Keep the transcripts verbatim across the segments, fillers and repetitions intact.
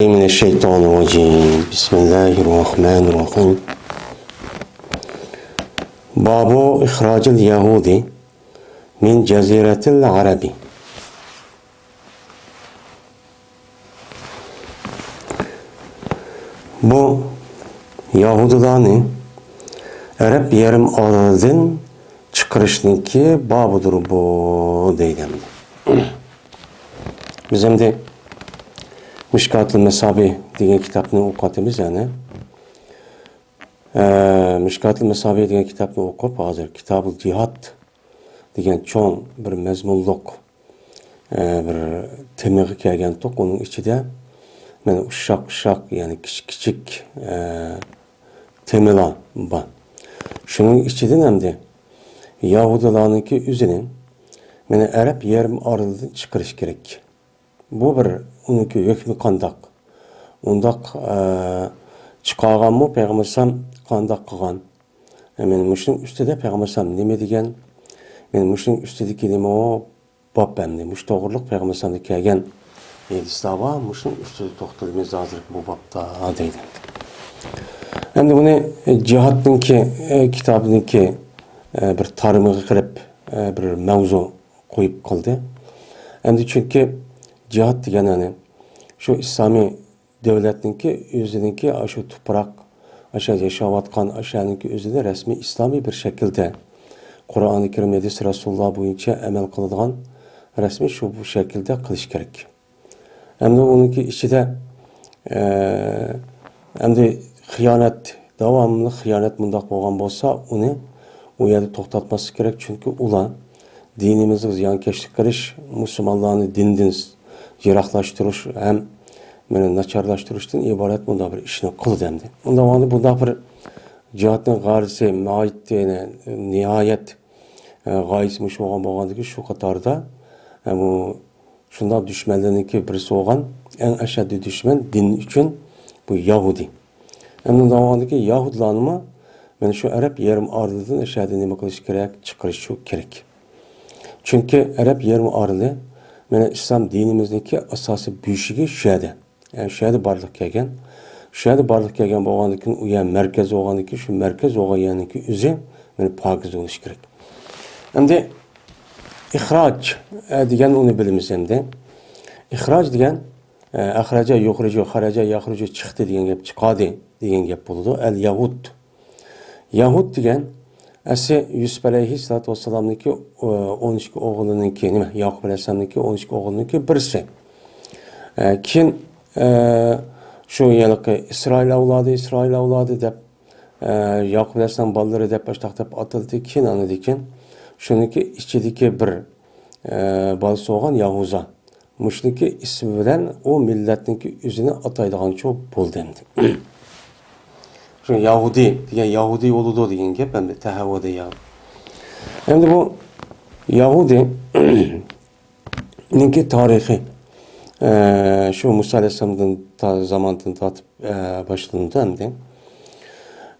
من الشيطان الرجيم. بسم الله الرحمن الرحيم. باب إخراج اليهود من جزيرة العرب. بۇ يەھۇدىيلارنى ئەرەب يېرىم ئارىلىدىن چىقىرىشنىڭكى بابىدۇر بۇ، دەيدۇ ئەمدى. بىز ئەمدى مىشكاتۇل مەسابىھ دېگەن كىتابنى ئوقۇۋاتىمىز يەنە. ئە، مىشكاتۇل مەسابىھ دېگەن كىتابنى ئوقۇپ، ھازىر كىتابۇل جىھاد دېگەن چوڭ بىر مەزمۇنلۇق، ئە، بىر تېمىغا كەلگەنتۇق. ئۇنىڭ ئىچىدە مانا ئۇششاق-ئۇششاق، يەنى كىچىك-كىچىك، ئە، تېمىلار بار. شۇنىڭ ئىچىدىن ئەمدى يەھۇدىيلارنىڭكى ئۆزىنى مانا ئەرەب يېرىم ئارىلىدىن چىقىرىش كېرەك. بۇ بىر ئۇنىڭكى ھۆكمى قانداق؟ ئۇنداق، ئە، چىقارغانمۇ پەيغەمبەر ئەلەيھىسسالام قانداق قىلغان؟ ئە، مانا مۇشۇنىڭ ئۈستىدە پەيغەمبەر ئەلەيھىسسالام نېمە دېگەن؟ مانا مۇشۇنىڭ ئۈستىدىكى نېمە ئۇ؟ باب ئەمدى. مۇشۇ توغرىلىق پەيغەمبەر ئەلەيھىسسالامدىن كەلگەن ھەدىسلەر بار. مۇشۇنىڭ ئۈستىدە توختىلىمىز ھازىرقى بۇ بابتا، دەيدۇ. ئەمدى بۇنى جىھادنىڭكى، ئە، كىتابىنىڭكى، ئە، بىر تارمىقى قىلىپ، ئە، بىر مەۋزۇ قويۇپ قالدى. ئەمدى چۈنكى جىھاد دېگەن، يەنى شۇ ئىسلامىي دۆلەتنىڭكى ئۆزىنىڭكى ئاشۇ تۇپراق، ئاشۇ ياشاۋاتقان ئاشۇنىڭكى ئۆزىنى رەسمىي ئىسلامىي بىر شەكىلدە، قۇرئانى كەرىم، ھەدىس رەسۇلۇللا بويىچە ئەمەل قىلىدىغان رەسمىي شۇ بۇ شەكىلدە قىلىش كېرەك. ئەمدى ئۇنىڭكى ئىچىدە، ئە، ئەمدى خىيانەت، داۋاملىق خىيانەت مۇنداق بولغان بولسا، ئۇنى ئۇ يەردە توختاتماسلىق كېرەك. چۈنكى ئۇلار دىنىمىزغا زىيانكەشلىك قىلىش، مۇسۇلمانلارنى دىندىن يىراقلاشتۇرۇش ھەم مانا ناچارلاشتۇرۇشتىن ئىبارەت مۇنداق بىر ئىشنى قىلدى ئەمدى. ئۇنداق بولغاندا بۇنداق بىر جىھادنىڭ غايىسى، ناھايىتى، نىھايەت، ئە، غايىسى مۇشۇ بولغان بولغاندىكىن، شۇ قاتاردا، ئە، بۇ شۇنداق دۈشمەنلەرنىڭكى بىرسى بولغان، ئەڭ ئەشەددىي دۈشمەن دىن ئۈچۈن بۇ يەھۇدىي. ئەمدى ئۇنداق بولغاندىكىن يەھۇدىيلارنىمۇ مانا شۇ ئەرەب يېرىم ئارىلىدىن ئەشەددىي نېمە قىلىش كېرەك؟ چىقىرىش شۇ كېرەك. چۈنكى ئەرەب يېرىم ئارىلى مانا ئىسلام دىنىمىزنىڭكى ئاساسىي بۆشۈكى شۇ يەردە. يەنى شۇ يەردە بارلىققا كەلگەن. شۇ يەردە بارلىققا كەلگەن بولغاندىكىن، ئۇ يەر مەركەز بولغاندىكىن، شۇ مەركەز بولغان يەرنىڭكى ئۆزى مانا پاكىز بولۇشى كېرەك. ئەمدى ئىخراج، ئە، دېگەن ئۇنى بىلىمىز ئەمدى. ئىخراج دېگەن، ئە، ئەخرەجە يۇخرىجۇ، خەرەجە يەخرۇجۇ، چىقتى دېگەن گەپ، چىقاردى دېگەن گەپ بولىدۇ. ئەل يەھۇد. يەھۇد دېگەن ئەسلى يۈسۈپ ئەلەيھىسسالاتۇ ۋەسسالامنىڭكى، ئە، ئون ئىككى ئوغلىنىڭكى، نېمە، ياقۇپ ئەلەيھىسسالامنىڭكى ئون ئىككى ئوغلىنىڭكى بىرسى. ئە، كېيىن، ئە، شۇ ھېلىقى ئىسرائىل ئەۋلادى، ئىسرائىل ئەۋلادى دەپ، ئە، ياقۇپ ئەلەيھىسسالام بالىلىرى دەپ ئاشۇنداق دەپ ئاتىلدى. كېيىن ئاندىن كېيىن شۇنىڭكى ئىچىدىكى بىر، ئە، بالىسى بولغان ياھۇزا. مۇشۇنىڭكى ئىسمى بىلەن ئۇ مىللەتنىڭكى ئۆزىنى ئاتايدىغانچۇ بولدى ئەمدى. شۇ يەھۇدىي دېگەن يەھۇدىي بولىدۇ دېگەن گەپ ئەمدى تەھەۋۋۇدە يا. ئەمدى بۇ يەھۇدىينىڭكى تارىخى، ئە، شۇ مۇسا ئەلەيھىسسالامدىن تا-، زاماندىن تارتىپ، ئە، باشلىنىدۇ ئەمدى.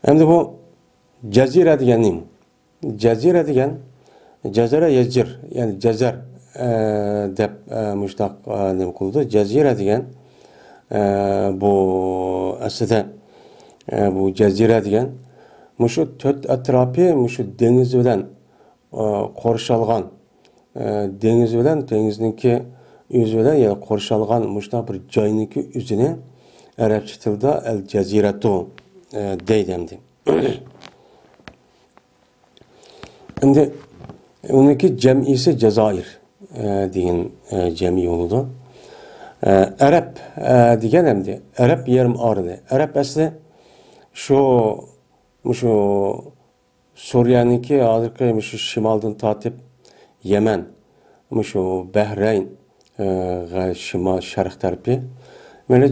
ئەمدى بۇ جەزىرە دېگەن نېمە؟ جەزىرە دېگەن، جەزەرە يەزجىر، يەنى جەزەر، ئە، دەپ، ئە، مۇشۇنداق، ئە، نېمە قىلىدۇ. جەزىرە دېگەن، ئە، بۇ ئەسلىدە، ئە، بۇ جەزىرە دېگەن مۇشۇ تۆت ئەتراپى مۇشۇ دېڭىز بىلەن، ئە، قورشالغان، ئە، دېڭىز بىلەن، دېڭىزنىڭكى ئۆزى بىلەن يەنە قورشالغان مۇشۇنداق بىر جاينىڭكى ئۆزىنى ئەرەبچە تىلدا ئەل جەزىرەتۇ، ئە، دەيدۇ ئەمدى. ئەمدى ئۇنىڭكى جەمئىسى جەزائىر، ئە، دېگەن، ئە، جەمئىي بولىدۇ. ئە، ئەرەب، ئە، دېگەن ئەمدى ئەرەب يېرىم ئارىلى. ئەرەب ئەسلى شۇ، مۇشۇ سۈرىيەنىڭكى ھازىرقى مۇشۇ شىمالدىن تارتىپ يەمەن، مۇشۇ بەھرەين، ئە، غە-، شىمال، شەرق تەرىپى. مانا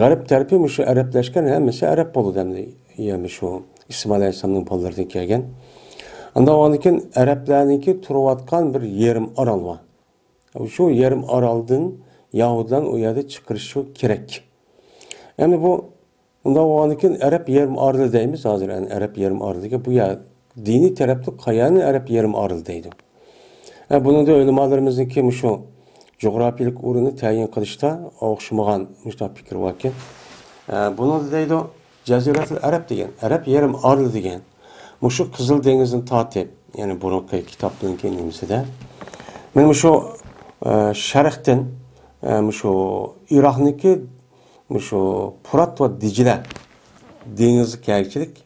غەرب تەرىپى مۇشۇ ئەرەبلەشكەن، ھەممىسى ئەرەب بولىدۇ ئەمدى. يەنى شۇ ئىسمائىل ئەلەيھىسسالامنىڭ بالىلىرىدىن كەلگەن. ئاندىن ئاندىن كېيىن ئەرەبلەرنىڭكى تۇرۇۋاتقان بىر يېرىم ئارال بار. شۇ يېرىم ئارالدىن يەھۇدىيلارنى ئۇ يەردە چىقىرىش شۇ كېرەك. ئەمدى بۇ ئۇنداق بولغاندىن كېيىن ئەرەب يېرىم ئارىلى دەيمىز ھازىر، يەنى ئەرەب يېرىم ئارىلى دېگەن بۇ يەر دىنىي تەرەپتىن قايانى ئەرەب يېرىم ئارىلى دەيدۇ. ھە، بۇنىڭدا ئۆلىمالىرىمىزنىڭكى مۇشۇ جۇغراپىيەلىك ئورنىنى تەيىن قىلىشتا ئوخشىمىغان مۇشۇنداق پىكىر باركەن. ئە، بۇنىڭدا دەيدۇ، جەزىرەتۇل ئەرەب دېگەن، ئەرەب يېرىم ئارىلى دېگەن، مۇشۇ قىزىل دېڭىزدىن تارتىپ، يەنى بۇرۇنقى كىتابنىڭكى نېمىسىدە، مانا مۇشۇ، ئە، شەرقتىن، ئە، مۇشۇ ئىراقنىڭكى مۇشۇ پۇرات ۋە دىجلە دېڭىزى كەگىچىلىك،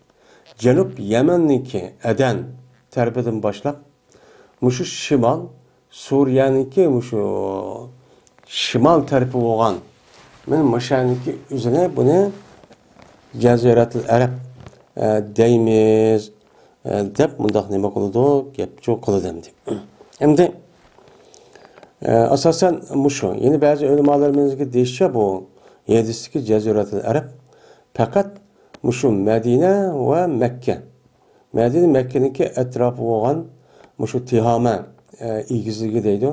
جەنۇب يەمەننىڭكى ئەدەن تەرىپىدىن باشلاپ، مۇشۇ شىمال سۇرىيەنىڭكى مۇشۇ شىمال تەرىپى بولغان، مانا مۇشۇنىڭكى ئۆزىنى بۇنى جەزىرەتۇل ئەرەب، ئە، دەيمىز، ئە، دەپ مۇنداق نېمە قىلىدۇ، گەپچۇ قىلىدۇ ئەمدى. ئەمدى، ئە، ئاساسەن مۇشۇ. يەنە بەزى ئۆلىمالىرىمىزنىڭكى دېيىشىچە بۇ ھەدىستىكى جەزىرەتۇل ئەرەب پەقەت مۇشۇ مەدىنە ۋە مەككە، مەدىنە مەككىنىڭكى ئەتراپى بولغان مۇشۇ تىھامە، ئە، ئېگىزلىكى دەيدۇ.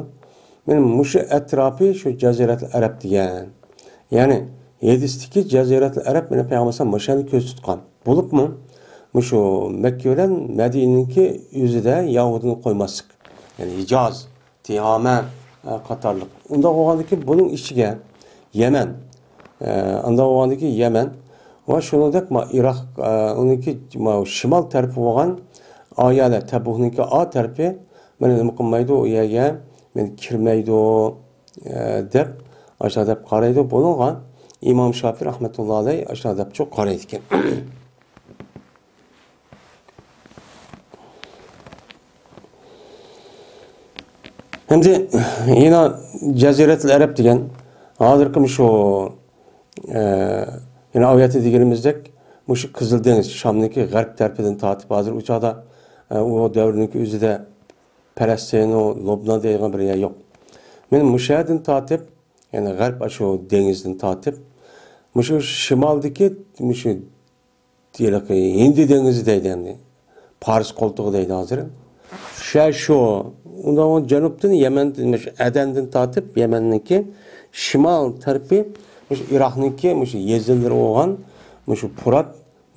مانا مۇشۇ ئەتراپى شۇ جەزىرەتۇل ئەرەب دېگەن. يەنى ھەدىستىكى جەزىرەتۇل ئەرەب مانا پەيغەمبەر ئەلەيھىسسالام مۇشۇنى كۆرسىتىپ تۇرغان. بولۇپمۇ مۇشۇ مەككە بىلەن مەدىنىنىڭكى ئۆزىدە يەھۇدىينى قويماسلىق. يەنى ھىجاز، تىھامە، ئە، قاتارلىق. ئۇنداق بولغاندىكىن بۇنىڭ ئىچىگە يەمەن، ئە، ئۇنداق بولغاندىكىن يەمەن ۋە شۇنىڭدەك ما ئىراق، ئە، ئۇنىڭكى ما شىمال تەرىپى بولغان ئايالە، تەبۇكنىڭكى ئا تەرىپى مانا نېمە قىلمايدۇ، ئۇ يەرگە مانا كىرمەيدۇ، ئە، دەپ، ئاشۇنداق دەپ قارايدۇ. بۇنىڭغا ئىمام شافىي رەھمەتۇللا ئەلەيھ ئاشۇنداق دەپچۇ قارايدىكەن. ئەمدى يەنە جەزىرەتۇل ئەرەب دېگەن ھازىرقى مۇشۇ، ئە، يەنە ئاۋۇ يەردە دېگىنىمىزدەك مۇشۇ قىزىل دېڭىز، شامنىڭكى غەرب تەرىپىدىن تارتىپ ھازىر ئۇ چاغدا، ئە، ئۇ دەۋرنىڭكى ئۆزىدە پەلەستىنۇ، لوبنان دەيدىغان بىر يەر يوق. مانا مۇشۇ يەردىن تارتىپ، يەنى غەرب ئاشۇ دېڭىزدىن تارتىپ، مۇشۇ شىمالدىكى مۇشۇ ھېلىقى ھىندى دېڭىزى دەيدۇ ئەمدى. پارس قولتۇقى دەيدۇ ھازىر. شۇ، شۇ. ئۇنداق جەنۇبتىن يەمەندىن، مۇشۇ ئەدەندىن تارتىپ يەمەننىڭكى شىمال تەرىپى، مۇشۇ ئىراقنىڭكى مۇشۇ يېزىلىرى بولغان مۇشۇ پۇرات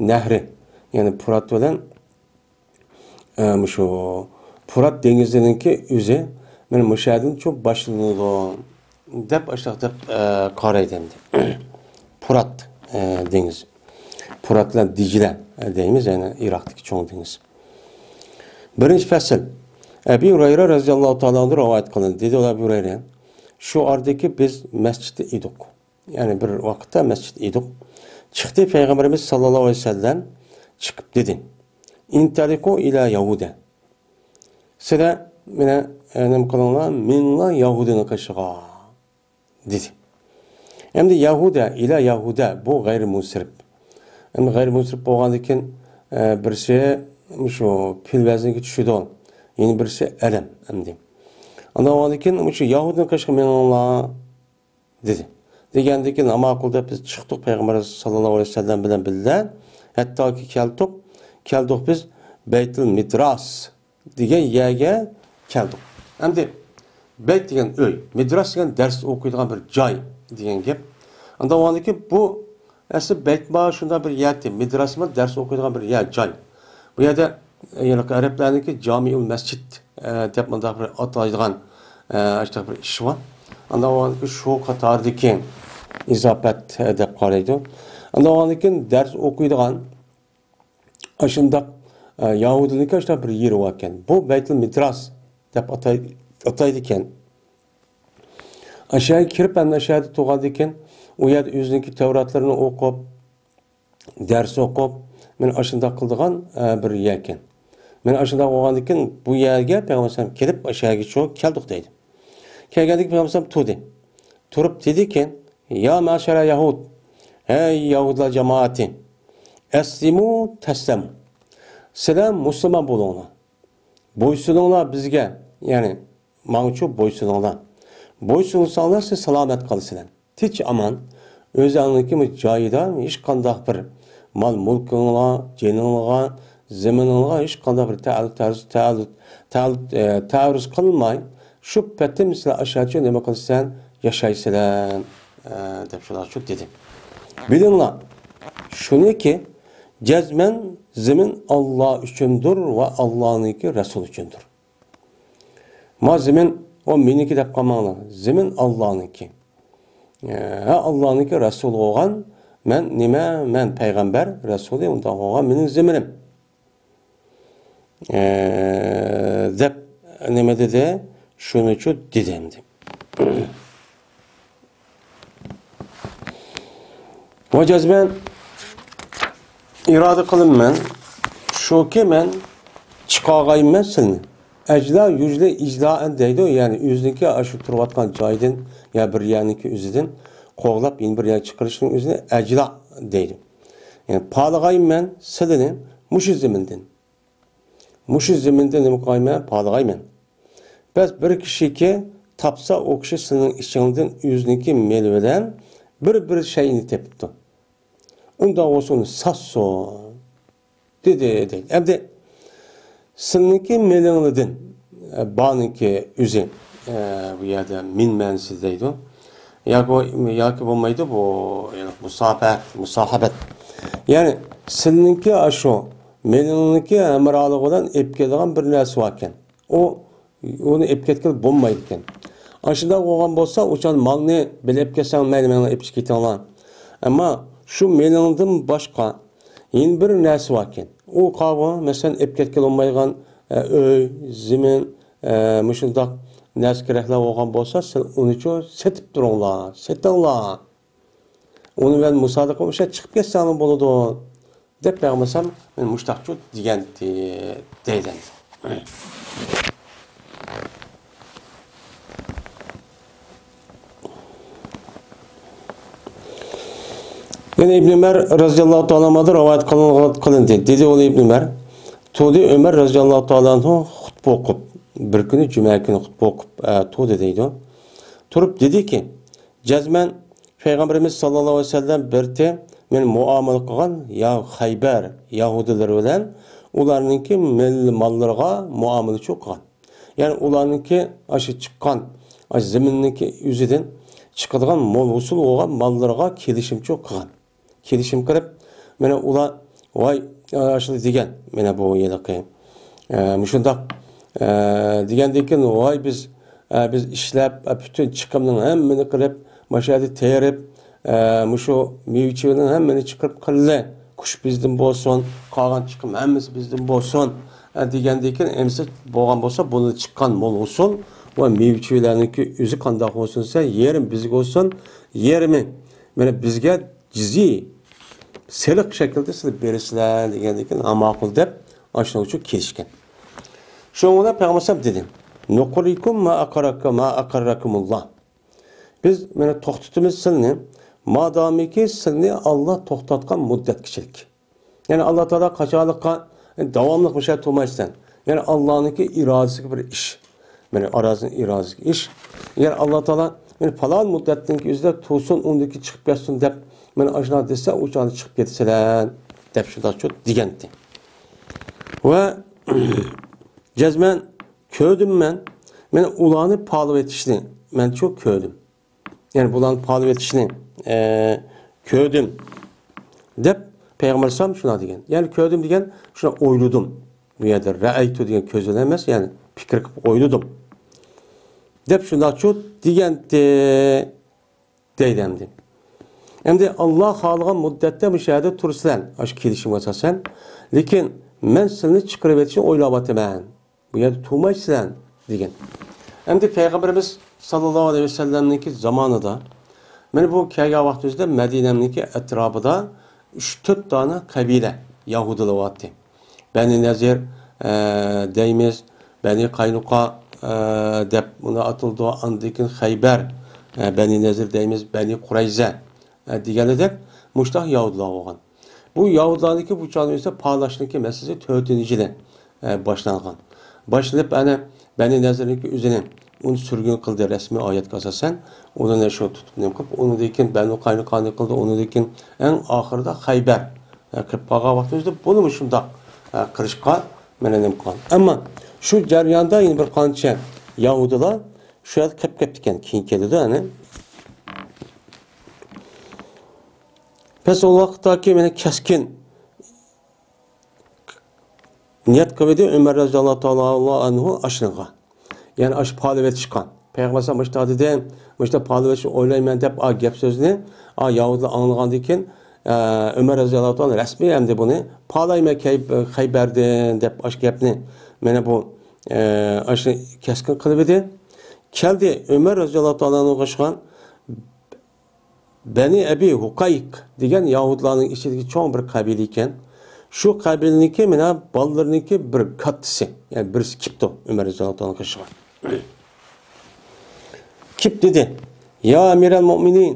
نەھرى، يەنى پۇرات بىلەن، ئە، مۇشۇ پۇرات دېڭىزىنىڭكى ئۆزى مانا مۇشۇ يەردىن چوق باشلىنىدۇ دەپ، ئاشۇنداق دەپ، ئە، قارايدۇ ئەمدى. پۇرات، ئە، دېڭىزى. پۇرات بىلەن دىجلە، ئە، دەيمىز، يەنى ئىراقتىكى چوڭ دېڭىز. بىرىنچى پەسىل. ئەبى ھۇرەيرە رەزىياللاھۇ تائالا ئەنھۇ رىۋايەت قىلىندى. دېدى ئەبى ھۇرەيرە، شۇ ئارىدىكى بىز مەسچىتتە ئىدۇق. يەنى بىر ۋاقىتتا مەسچىتتە ئىدۇق. چىقتى پەيغەمبىرىمىز ساللاللاھۇ ئەلەيھى ۋەسەللەم چىقىپ دېدى، ئىنتەلىقۇ ئىلە يەھۇدە. سىلەر مېنى، ئە، نېمە قىلىڭلار، مېڭىڭلار يەھۇدىنىڭ قېشىغا، دېدى. ئەمدى يەھۇدە، ئىلە يەھۇدە، بۇ غەيرىي مۇنسەرىپ. ئەمدى غەيرىي مۇنسەرىپ بولغاندىن كېيىن، ئە، بىرسى مۇشۇ پېئىل ۋەزنىگە چۈشىدۇ، يەنە بىرسى ئەلەم ئەمدى. ئاندىن بولغاندىن كېيىن مۇشۇ يەھۇدىنىڭ قېشىغا مېڭىڭلار، دېدى. دېگەندىن كېيىن، ماقۇل دەپ بىز چىقتۇق، پەيغەمبەر ساللاللاھۇ ئەلەيھى ۋەسەللەم بىلەن بىللە، ھەتتاكى كەلدۇق، كەلدۇق بىز بەيتۇل مىدراس دېگەن يەرگە كەلدۇق. ئەمدى بەيت دېگەن ئۆي، مىدراس دېگەن دەرس ئوقۇيدىغان بىر جاي دېگەن گەپ. ئاندىن ئۇنىڭدىن كېيىن بۇ ئەسلى بەيتما شۇنداق بىر يەر، مىدراسما دەرس ئوقۇيدىغان بىر يەر، جاي. بۇ يەردە، يەنى ئەرەبلەرنىڭكى جامىئۇل مەسچىت، ئە، دەپ مۇنداق بىر ئاتايدىغان، ئە، ئاشۇنداق بىر ئىش بار. ئاندىن شۇ قاتاردىكى ئىزاپەت، ئە، دەپ قارايدۇ. ئاندىن كېيىن دەرس ئوقۇيدىغان ئاشۇنداق، ئە، يەھۇدىيلىككە ئاشۇنداق بىر يېرى باركەن. بۇ بەيتۇل مىدراس دەپ ئاتاي-، ئاتايدىكەن. ئاشۇ يەرگە كىرىپ، ئەمدى ئاشۇ يەردە تۇرغاندىن كېيىن، ئۇ يەردە ئۆزىنىڭكى تەۋراتلىرىنى ئوقۇپ، دەرس ئوقۇپ، مانا ئاشۇنداق قىلىدىغان، ئە، بىر يەركەن. مانا ئاشۇنداق بولغاندىن كېيىن، بۇ يەرگە پەيغەمبەر ئەلەيھىسسالام كېلىپ، ئاشۇ يەرگە شۇ كەلدۇق دەيدۇ. كەلگەندىن كېيىن پەيغەمبەر ئەلەيھىسسالام تۇردى. تۇرۇپ دېدىكەن، يا مەشەرە يەھۇد، ھەي يەھۇدلار جامائىتى، ئەسلىمۇ تەسلەمۇ. سىلەر مۇسۇلمان بولۇڭلار. بويسۇنۇڭلار بىزگە، يەنى ماڭىچۇ بويسۇنۇڭلار. بويسۇنساڭلار سىز سالامەت قالىسىلەر. تىنچ ئامان، ئۆزۈڭلارنىڭكى جايىدا ھېچقانداق بىر مال-مۈلكۈڭلار، جېنىڭلارغا، زېمىنىڭلارغا ھېچقانداق بىر تەئەللۇق، تەئەللۇق، تەئەللۇق، ئە، تەئەررۇز قىلماي، شۇ پېتىم سىلەر ئاشۇچە نېمە قىلىسەن، ياشايسىلەر، ئە، دەپ شۇلارچۇ دېدى. بىلىڭلار، شۇنىكى، جەزمەن زېمىن ئاللا ئۈچۈندۇر ۋە ئاللانىڭكى رەسۇل ئۈچۈندۇر. ما زېمىن ئۇ مېنىڭكى دەپ قالماڭلار، زېمىن ئاللانىڭكى. ھە، ئاللانىڭكى رەسۇلى بولغان، مەن نېمە، مەن پەيغەمبەر، رەسۇلى، ئۇنداق بولغان مېنىڭ زېمىنىم. ئە، دەپ نېمە دېدى؟ شۇنىچۇ دېدى ئەمدى. ۋە جەزمەن ئىرادە قىلىمەن، شۇكى مەن چىقارغايمەن سىلنى. ئەجلا يۇجلى ئىجلائەن دەيدۇ، يەنى ئۆزىنىڭكى ئاشۇ تۇرۇۋاتقان جايىدىن يا بىر يەرنىڭكى ئۆزىدىن قوغلاپ يەنە بىر يەرگە چىقىرىشنىڭ ئۆزىنى ئەجلا دەيدۇ. يەنى پالىغايمەن سىلىنى مۇشۇ زېمىندىن. مۇشۇ زېمىندە نېمە قىلغايمەن؟ پالىغايمەن. بەس بىر كىشىكى تاپسا، ئۇ كىشى سېنىڭ ئىچىڭدىن ئۆزىنىڭكى مېلى بىلەن بىر، بىر شەيئىنى تېپىپتۇ. ئۇنداق بولسا ئۇنى ساتسۇن، دېدى، دەيدۇ. ئەمدى سېنىڭكى مېلىڭدىن، ئە، بارنىڭكى ئۆزى، ئە، بۇ يەردە مىن مەنىسى دەيدۇ. ياكى، ياكى بولمايدۇ، بۇ، يەنى مۇساپەت، مۇساھەبەت. يەنى سېنىڭكى ئاشۇ مېلىڭنىڭكى ھەمراھلىقى بىلەن ئېلىپ كېلىدىغان بىر نەرسە باركەن. ئۇ، ئۇنى ئېلىپ كەتكىلى بولمايدىكەن. ئاشۇنداق بولغان بولسا، ئۇچان مالنى بىللە ئېلىپ كەتسەڭ مەيلى، مېنىڭ ئېلىپ كېتىڭلار. ئەمما شۇ مېلىڭدىن باشقا يەنە بىر نەرسە باركەن. ئۇ قاغۇ، مەسىلەن، ئېلىپ كەتكىلى بولمايدىغان، ئە، ئۆي، زېمىن، ئە، مۇشۇنداق نەرسە كېرەكلەر بولغان بولسا، سىلەر ئۇنىچۇ سېتىپ تۇرۇڭلار، سېتىڭلار. ئۇنى بىلەن مۇسادىقە بولمىسا چىقىپ كەتسەڭلار بولىدۇ، دەپ پەيغەمبەر ئەلەيھىسسالام مانا مۇشۇنداقچۇ دېگەنتى، دەيدۇ. يەنە ئىبن ئۆمەر رەزىياللاھۇ تائالا ئەنھۇدىن رىۋايەت قىلىنغان، قىلىندى. دېدى ئۇ ئىبن ئۆمەر، تۇردى ئۆمەر رەزىياللاھۇ تائالا ئەنھۇ خۇتبە ئوقۇپ، بىر كۈنى جۈمە كۈنى خۇتبە ئوقۇپ، ئە، تۇردى دەيدۇ. تۇرۇپ دېدىكى، جەزمەن پەيغەمبىرىمىز ساللاللاھۇ ئەلەيھى ۋەسەللەم بىرتى مەن مۇئامىلە قىلغان يا خەيبەر يەھۇدىيلىرى بىلەن ئۇلارنىڭكى مال-، ماللىرىغا مۇئامىلىچۇ قىلغان. يەنى ئۇلارنىڭكى ئاشۇ چىققان، ئاشۇ زېمىننىڭكى ئۆزىدىن چىقىدىغان مول ھوسۇل بولغان ماللىرىغا كېلىشىمچۇ قىلغان. كېلىشىم قىلىپ، مانا ئۇلار، ۋاي، ئاشۇنداق دېگەن، مانا بۇ ھېلىقى، ئە، مۇشۇنداق، ئە، دېگەندىن كېيىن، ۋاي، بىز، ئە، بىز ئىشلەپ، ئە، پۈتۈن چىقىمنىڭ ھەممىنى قىلىپ، مۇشۇ يەردە تېرىپ، ئە، مۇشۇ مېۋە-چېۋىنىڭ ھەممىنى چىقىرىپ قىلدى. قۇش بىزدىن بولسۇن، قالغان چىقىم ھەممىسى بىزدىن بولسۇن، ئە، دېگەندىن كېيىن، ئەمىسە بولغان بولسا، بۇنى چىققان مول ھوسۇل ۋە مېۋە-چېۋىلەرنىڭكى ئۆزى قانداق بولسۇن دېسە، يېرىمى بىزگە بولسۇن، يېرىمى، مانا، بىزگە جىزيە، سېلىق شەكلىدە سىلەر بېرىسىلەر دېگەندىن كېيىن، ھە، ماقۇل دەپ، ئاشۇنىڭ ئۈچۈن كېلىشكەن. شۇنىڭ بىلەن پەيغەمبەر ئەلەيھىسسالام دېدى، نۇقرىكۇم ما ئەقەررەكۇم، ما ئەقەررەكۇمۇللا. بىز، مانا، توختىتىمىز سىلنى، مادامىكى سىلنى ئاللا توختاتقان مۇددەتكىچىلىك. يەنى ئاللا تائالا قاچانلىققا داۋاملىق مۇشۇ يەردە تۇرمايسەن. يەنى ئاللانىڭكى ئىرادىسىگە بىر ئىش. مانا ئارازىنىڭ ئىرادىسىگە ئىش. يەنى ئاللا تائالا، مانا پالان مۇددەتنىڭ ئۆزىدە تۇرسۇن، ئۇندىن كېيىن چىقىپ كەتسۇن دەپ، مانا ئاشۇنداق دېسە، ئۇ چاغدا چىقىپ كېتىسىلەر دەپ شۇنداقچۇ دېگەنتى. ۋە جەزمەن كۆردۈم مەن، مانا ئۇلارنى پالىۋېتىشنى مەنچۇ كۆردۈم. يەنى بۇلارنى پالىۋېتىشنى، ئە، كۆردۈم، دەپ پەيغەمبەر ئەلەيھىسسالام شۇنداق دېگەن. يەنى كۆردۈم دېگەن، شۇنداق ئويلىدىم. بۇ يەردە رەئەيتۇ دېگەن كۆز بىلەن ئەمەس، يەنى پىكىر قىلىپ ئويلىدىم، دەپ شۇنداقچۇ دېگەنتى، دەيدۇ ئەمدى. ئەمدى ئاللا خالىغان مۇددەتتە مۇشۇ يەردە تۇرىسىلەر، ئاشۇ كېلىشىمگە ئاساسەن. لېكىن مەن سىلىنى چىقىرىۋېتىشنى ئويلاۋاتىمەن. بۇ يەردە تۇرمايسىلەر، دېگەن. ئەمدى پەيغەمبىرىمىز ساللاللاھۇ ئەلەيھى ۋەسەللەمنىڭكى زامانىدا، مانا بۇ كەلگەن ۋاقتىمىزدا مەدىنەمنىڭكى ئەتراپىدا ئۈچ، تۆت دانە قەبىلە يەھۇدىيلار بارتى. بەنى نەزىر، ئە، دەيمىز، بەنى قاينۇقا، ئە، دەپ ئۇنى ئاتىلىدۇ. ئاندىن كېيىن خەيبەر، ئە، بەنى نەزىر دەيمىز، بەنى قۇرەيزە، ئە، دېگەنلىدەك مۇشۇنداق يەھۇدىيلار بولغان. بۇ يەھۇدىيلارنىڭكى بۇ چاغدا ئۆتسە پالاشنىڭكى مەسىلىسى تۆتىنچى يىلى، ئە، باشلانغان. باشلىنىپ، ئەنە، بەنى نەزىرنىڭكى ئۆزىنى، ئۇنى سۈرگۈن قىلدى رەسمىي ئايەتكە ئاساسەن. ئۇنى شۇ تۇتۇپ نېمە قىلىپ، ئۇنىڭدىن كېيىن بەنۇ قاينۇقانى قىلدى، ئۇنىڭدىن كېيىن ئەڭ ئاخىرىدا خەيبەر، ئە، قىلىپ قالغان ۋاقتىمىزدا بۇنىمۇ شۇنداق، ئە، قىلىشقا مانا نېمە قىلغان. ئەمما شۇ جەرياندا يەنە بىر قانچە يەھۇدىيلار شۇ يەردە قېلىپ كەپتىكەن، كېيىن كېلىدۇ، ئەنە. بەس ئۇ ۋاقىتتاكى مانا كەسكىن نىيەت قىلىۋىدى ئۆمەر رەزىياللاھۇ تائالا ئەنھۇ ئاشۇنىڭغا. يەنى ئاشۇ پالىۋېتىشقا. پەيغەمبەر ئەلەيھىسسالام مۇشۇنداق دېدى، مۇشۇنداق پالىۋېتىشنى ئويلايمەن دەپ، ئا، گەپ سۆزنى، ئا، يەھۇدىيلار ئاڭلىغاندىن كېيىن، ئە، ئۆمەر رەزىياللاھۇ تائالا رەسمىي ئەمدى بۇنى پالايمەن كەي-، خەيبەردىن دەپ ئاشۇ گەپنى، مانا بۇ، ئە، ئاشۇ كەسكىن قىلىۋىدى. كەلدى ئۆمەر رەزىياللاھۇ تائالا ئەنھۇغا ئوخشىغان بەنى ئەبى ھۇقايق دېگەن يەھۇدىيلارنىڭ ئىچىدىكى چوڭ بىر قەبىلە ئىكەن. شۇ قەبىلىنىڭكى مانا بالىلىرىنىڭكى بىر كاتتىسى، يەنى بىرسى كېپتۇ ئۆمەر رەزىياللاھۇ تائالا قېشىغا. كېپ دېدى، يا ئەمىرەل مۇئمىنىن،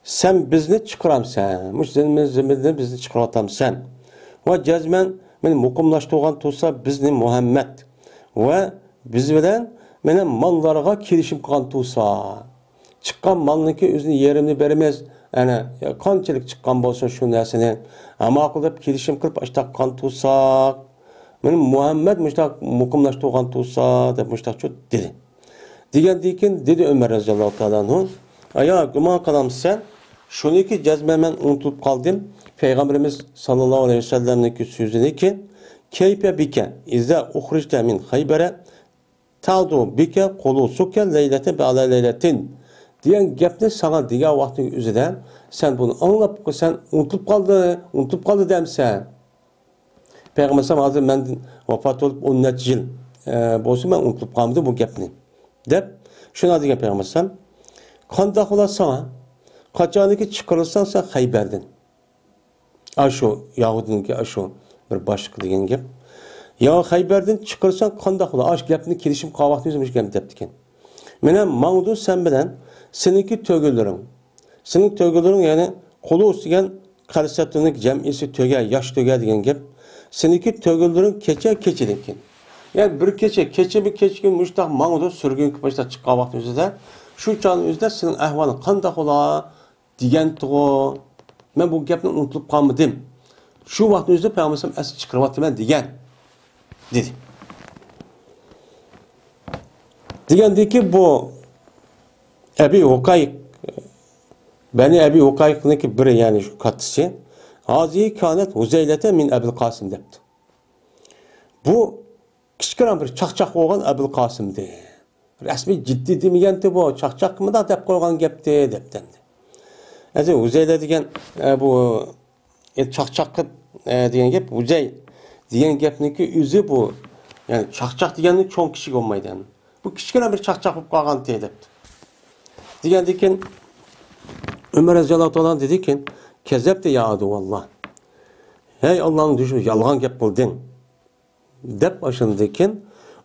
سەن بىزنى چىقىرامسەن؟ مۇشۇ زىممىدىن بىزنى چىقىرىۋاتامسەن؟ ۋە جەزمەن مېنى مۇقىملاشتۇرغان تۇرسا بىزنى مۇھەممەد ۋە بىز بىلەن مېنىڭ ماللارغا كېلىشىم قىلغان تۇرسا، چىققان مالنىڭكى ئۆزىنى يېرىمىنى بېرىمىز، ئەنە قانچىلىك چىققان بولسۇن شۇ نەرسىنى، ھە ماقۇل دەپ كېلىشىم قىلىپ ئاشتاق قىلغان تۇرسا، مېنى مۇھەممەد مۇشتاق مۇقىملاشتۇرغان تۇرسا دەپ مۇشتاقچۇ دېدى. دېگەندىن كېيىن دېدى ئۆمەر رەزىياللاھۇ تائالا ئەنھۇ، ئايا، گۇمان قىلامسەن، شۇنىكى جەزمەن مەن ئۇنتۇلۇپ قالدىم، پەيغەمبىرىمىز ساللاللاھۇ ئەلەيھى ۋەسەللەمنىڭكى سۆزىنىكى، كەيپە بىكە ئىزا ئۇخرىجتە مىن خەيبەرە تەغدۇ بىكە قۇلۇسۇكە لەيلەتە بەئدە لەيلەتىن دېگەن گەپنى ساڭا دېگەن ۋاقتىنىڭ ئۆزىدە سەن بۇنى ئاڭلاپ، سەن ئۇنتۇلۇپ قالدى، ئۇنتۇلۇپ قالدى دەمسەن؟ پەيغەمبەر ئەلەيھىسسالام ھازىر مەندىن ۋاپات بولۇپ ئون نەچچە يىل، ئە، بولسا مەن ئۇنتۇلۇپ قالمىدىم بۇ گەپنى، دەپ شۇنداق دېگەن پەيغەمبەر ئەلەيھىسسالام. قانداق بولا ساڭا؟ قاچانكى چىقىرىلساڭ سەن خەيبەردىن. ئاشۇ يەھۇدىينىڭكى ئاشۇ بىر باشلىقى دېگەن گەپ. يا خەيبەردىن چىقىرساڭ قانداق بولا؟ ئاشۇ گەپنى كېلىشىم قىلغان ۋاقتىمىزدا مۇشۇ گەپنى دەپتىكەن. مانا ماڭىدۇ سەن بىلەن سېنىڭكى تۆگىلىرىڭ. سېنىڭ تۆگىلىرىڭ، يەنى قۇلۇس دېگەن قەلسەتۇنىڭ جەمئىسى تۆگە، ياش تۆگە دېگەن گەپ. سېنىڭكى تۆگىلىرىڭ كېچە، كېچىدىن كېيىن. يەنى بىر كېچە، كېچىمۇ كېچە كۈن مۇشۇنداق ماڭىدۇ، سۈرگۈن كىپ مۇشۇنداق چىققان ۋاقتىمىزدا، شۇ چاغنىڭ ئۆزىدە سېنىڭ ئەھۋالىڭ قانداق بولا؟ دېگەنتىغۇ. مەن بۇ گەپنى ئۇنتۇلۇپ قالمىدىم. شۇ ۋاقىتنىڭ ئۆزىدە پەيغەمبەر ئەلەيھىسسالام ئەسلى چىقىرىۋاتىمەن دېگەن، دېدى. دېگەندىكى بۇ ئەبى ھۇقايق، بەنى ئەبى ھۇقايقنىڭكى بىرى، يەنى شۇ كاتتىسى، ھازىھى كانەت ھۇزەيلەتە مىن ئەبىل قاسىم دەپتۇ. بۇ كىچىككىنە بىر چاقچاق بولغان ئەبۇل قاسىمدى. رەسمىي جىددىي دېمىگەنتى بۇ، چاقچاق مۇنداق دەپ قويغان گەپتى دەپتەمدى. ئەزى ھۇزەيلە دېگەن، ئە، بۇ، ئە، چاقچاق قىپ، ئە، دېگەن گەپ، ھۇزەي دېگەن گەپنىڭكى ئۆزى بۇ، يەنى چاقچاق دېگەننىڭ چوڭ كىچىكى بولمايدۇ. بۇ كىچىككىنە بىر چاقچاق بولۇپ قالغانتى دەپتۇ. دېگەندىن كېيىن ئۆمەر رەزىياللاھۇ تائالا دېدىكى، كەزەپتە يا ئادۇۋاللا. ھەي ئاللانىڭ دۈشمىنى، يالغان گەپ قىلدىڭ. دەپ ئاشۇندىن كېيىن،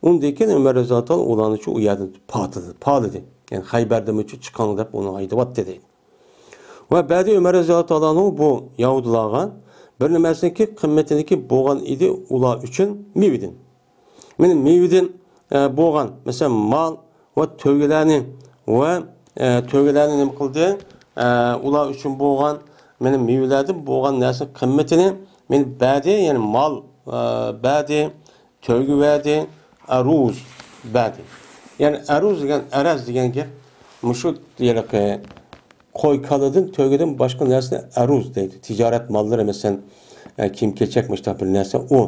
ئۇندىن كېيىن ئۆمەر رەزىياللاھۇ تائالا ئۇلارنىچۇ ئۇ يەردىن پاتىدى، پالىدى. يەنى خەيبەردىنمۇچۇ چىقىڭ دەپ ئۇنى ھەيدىۋەتتى دەيدۇ. ۋە بەدى ئۆمەر رەزىياللاھۇ تائالا بۇ يەھۇدىيلارغا بىر نېمىسىنىڭكى قىممىتىنىڭكى بولغان ئىدى ئۇلار ئۈچۈن مېۋىدىن. مېنى مېۋىدىن، ئە، بولغان، مەسىلەن، مال ۋە تۆگىلەرنى ۋە، ئە، تۆگىلەرنى نېمە قىلدى؟ ئە، ئۇلار ئۈچۈن بولغان، مېنى مېۋىلەردىن بولغان نەرسىنىڭ قىممىتىنى مېنى بەدى، يەنى مال، ئە، بەدى، تۆگە بەدى، ئەرۇز بەدى. يەنى ئەرۇز دېگەن، ئەرەز دېگەن گەپ مۇشۇ ھېلىقى قوي، كالىدىن، تۆگىدىن باشقا نەرسىنى ئەرۇز دەيدۇ. تىجارەت ماللىرى، مەسىلەن، ئە، كىيىم-كېچەك، مۇشۇنداق بىر نەرسە ئۇ.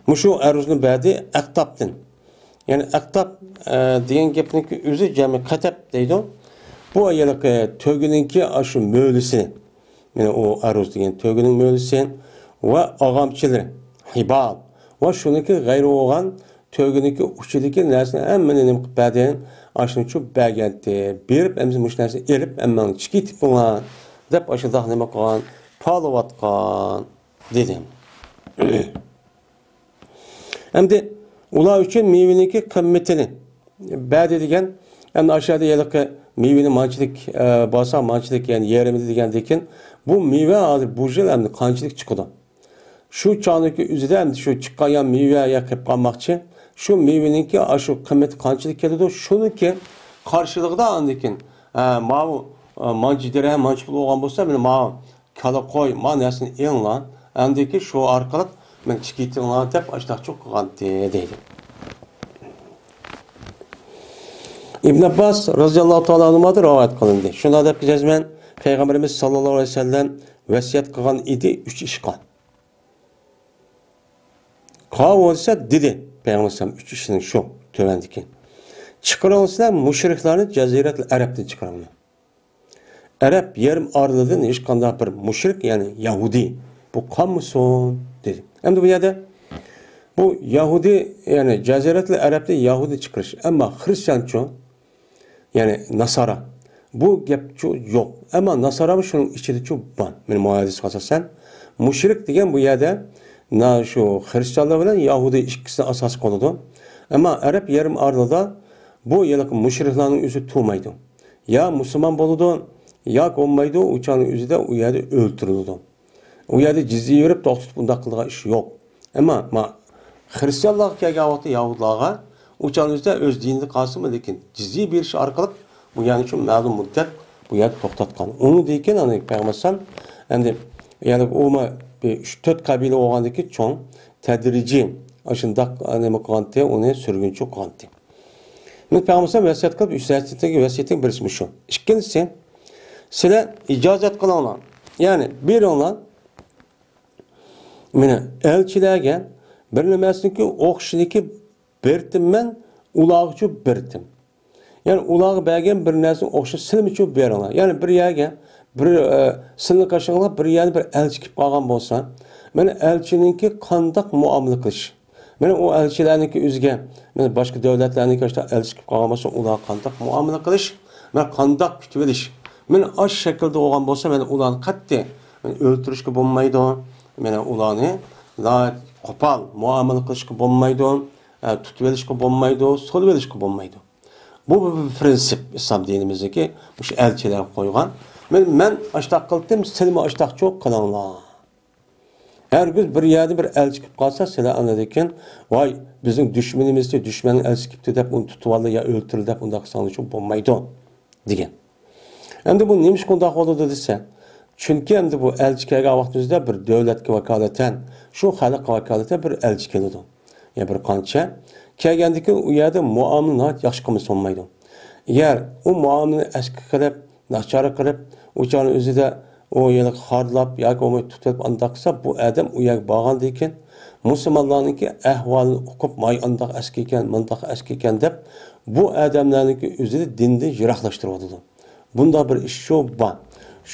مۇشۇ ئەرۇزنى بەدى ئەقتاپتىن. يەنى ئەقتاپ، ئە، دېگەن گەپنىڭكى ئۆزى جەمئى قەتەپ دەيدۇ. بۇ ھېلىقى تۆگىنىڭكى ئاشۇ مۆلىسى. مانا ئۇ ئەرۇز دېگەن تۆگىنىڭ مۆلىسى ۋە ئاغامچىلىرى، ھىبال ۋە شۇنىڭكى غەيرى بولغان تۆگىنىڭكى ئۇچىدىكى نەرسىنى ھەممىنى نېمە قىلىپ بەردى؟ ئاشۇنىچۇ بەرگەنتى. بېرىپ ئەمدى مۇشۇ نەرسىنى ئېلىپ ھەممىڭ چىقىپ كېتىڭلار دەپ ئاشۇنداق نېمە قىلغان؟ پالىۋاتقان دېدى. ئەمدى ئۇلار ئۈچۈن مېۋىنىڭكى قىممىتىنى بەردى دېگەن، ئەمدى ئاشۇ يەردە ھېلىقى مېۋىنى مانچىلىك، ئە، بارسا مانچىلىك، يەنى يېرىمىدە دېگەندىن كېيىن، بۇ مېۋە ھازىر بۇ يىل ئەمدى قانچىلىك چىقىدۇ؟ شۇ چاغنىڭكى ئۆزىدە ئەمدى شۇ چىققان يا مېۋە يا قېلىپ قالماقچى، شۇ مېۋىنىڭكى ئاشۇ قىممىتى قانچىلىك كېلىدۇ؟ شۇنىڭكى قارشىلىقىدا ئاندىن كېيىن، ئە، ماۋۇ، ئە، مانچە دىرھەم، مانچە پۇل بولغان بولسا، مانا ماۋۇ كالا، قوي، ما نەرسىنى ئېلىڭلار، ئەمدىكى شۇ ئارقىلىق مەن چىقىۋېتىڭلار دەپ ئاشۇنداقچۇ قىلغانتى دەيدۇ. ئىبن ئابباس رەزىياللاھۇ تائالا ئەنھۇمادىن رىۋايەت قىلىندى. شۇنداق دەپ جەزمەن پەيغەمبىرىمىز ساللاللاھۇ ئەلەيھى ۋەسەللەم ۋەسىيەت قىلغان ئىدى ئۈچ ئىشقا. قاۋۇ دېسە دېدى، پەيغەمبەر ئەلەيھىسسالام ئۈچ ئىشنى شۇ تۆۋەندىكى. چىقىرىڭلار سىلەر مۇشرىكلارنى جەزىرەتۇل ئەرەبتىن چىقىرىڭلار. ئەرەب يېرىم ئارىلىدىن ھېچقانداق بىر مۇشرىك، يەنى يەھۇدىي، بۇ قالمىسۇن، دېدى. ئەمدى بۇ يەردە بۇ يەھۇدىي، يەنى جەزىرەتۇل ئەرەبتىن يەھۇدىي چىقىرىش، ئەمما خرىستىيانچۇ، يەنى ناسارا، بۇ گەپچۇ يوق. ئەمما ناسارامۇ شۇنىڭ ئىچىدىچۇ بار. مېنىڭ مۇھەددىسقا ئاساسەن، مۇشرىك دېگەن بۇ يەردە نا-، شۇ خرىستىيانلار بىلەن يەھۇدىي ئىككىسىنى ئاساس قىلىدۇ. ئەمما ئەرەب يېرىم ئارىلىدا بۇ ھېلىقى مۇشرىكلارنىڭ ئۆزى تۇرمايدۇ. يا مۇسۇلمان بولىدۇ، ياكى بولمايدۇ، ئۇ چاغنىڭ ئۆزىدە ئۇ يەردە ئۆلتۈرۈلىدۇ. ئۇ يەردە جىزيە بېرىپ توختىتىپ ئۇنداق قىلىدىغان ئىش يوق. ئەمما ما-، خرىستىيانلارغا كەلگەن ۋاقىتتا يەھۇدلارغا ئۇ چاغنىڭ ئۆزىدە ئۆز دىنىدا قالسىمۇ، لېكىن جىزيە بېرىش ئارقىلىق بۇ يەرنى شۇ مەلۇم مۇددەت بۇ يەردە توختاتقان. ئۇنىڭدىن كېيىن ئانا پەيغەمبەر ئەلەيھىسسالام ئەمدى يەنى ئۇ ما-، بىر ئۈچ، تۆت قەبىلە بولغاندىن كېيىن چوڭ تەدرىجىي ئاشۇنداق نېمە قىلغانتى، ئۇنى سۈرگۈنچى قىلغانتى. مەن پەيغەمبەر ۋەسىيەت قىلىپ، ئۈچ ۋەسىيەتنىڭ بىرسى مۇشۇ. ئىككىنچىسى، سىلەر ئىجازەت قىلىڭلار، يەنى بېرىڭلار، مېنى ئەلچىلەرگە بىر نېمەسىنىڭكى ئوخشىشىنىڭكى بېرىتىممەن، ئۇلارغىچۇ بېرىتىم. يەنى ئۇلارغا بەرگەن بىر نەرسىنىڭ ئوخشىشى سىلىمۇچۇ بېرىڭلار. يەنى بىر يەرگە، بىر، ئە، سىلىنىڭ قېشىڭلار بىر يەردە بىر ئەلچى كېلىپ قالغان بولسا، مانا ئەلچىنىڭكى قانداق مۇئامىلە قىلىش؟ مانا ئۇ ئەلچىلەرنىڭكى ئۆزىگە، مانا باشقا دۆلەتلەرنىڭكى ئاشۇنداق ئەلچى كېلىپ قالغان بولسا، ئۇلارغا قانداق مۇئامىلە قىلىش؟ مانا قانداق كۈتۈۋېلىش؟ مانا ئاشۇ شەكىلدە بولغان بولسا، مانا ئۇلارنى قەتئىي، مانا ئۆلتۈرۈشكە بولمايدۇ. مانا ئۇلارنى ناھايىتى قوپال مۇئامىلە قىلىشقا بولمايدۇ. ئە، تۇتۇۋېلىشقا بولمايدۇ، سولىۋېلىشقا بولمايدۇ. بۇ بىر پىرىنسىپ ئىسلام دىنىمىزدىكى مۇشۇ ئەلچىلەرگە قويغان. مەن، مەن ئاشتاق قىلدىم، سىلىمۇ ئاشتاقچۇ قىلىڭلار. ھەرگىز بىر يەردە بىر ئەلچى كېلىپ قالسا، سىلەر ئاندىن كېيىن، ۋاي، بىزنىڭ دۈشمىنىمىزچۇ، دۈشمەننىڭ ئەلچىسى كېلىپتۇ دەپ ئۇنى تۇتۇۋالدى يا ئۆلتۈردى دەپ ئۇنداق قىلساڭلارچۇ بولمايدۇ، دېگەن. ئەمدى بۇ نېمىشقا ئۇنداق بولىدۇ دېسە، چۈنكى ئەمدى بۇ ئەلچى كەلگەن ۋاقتىمىزدا بىر دۆلەتكە ۋاكالىتەن، شۇ خەلققە ۋاكالىتەن بىر ئەلچى كېلىدۇ. يا بىر قانچە. كەلگەندىن كېيىن ئۇ يەردە مۇئامىلە ناھايىتى ياخشى قىلمىسا بولمايدۇ. ئەگەر ئۇ مۇئامىلىنى ئەسكى قىلىپ، ناچار قىلىپ، ئۇ چاغنىڭ ئۆزىدە ئۇ يەنە خارلاپ ياكى بولماي تۇتۇپ ئانداق قىلسا، بۇ ئادەم ئۇ يەرگە بارغاندىن كېيىن مۇسۇلمانلارنىڭكى ئەھۋالىنى ئۇقۇپ، ماي ئانداق ئەسكى ئىكەن، مۇنداق ئەسكى ئىكەن دەپ، بۇ ئادەملەرنىڭكى ئۆزىنى دىندىن يىراقلاشتۇرۇۋاتىدۇ. بۇنداق بىر ئىشچۇ بار.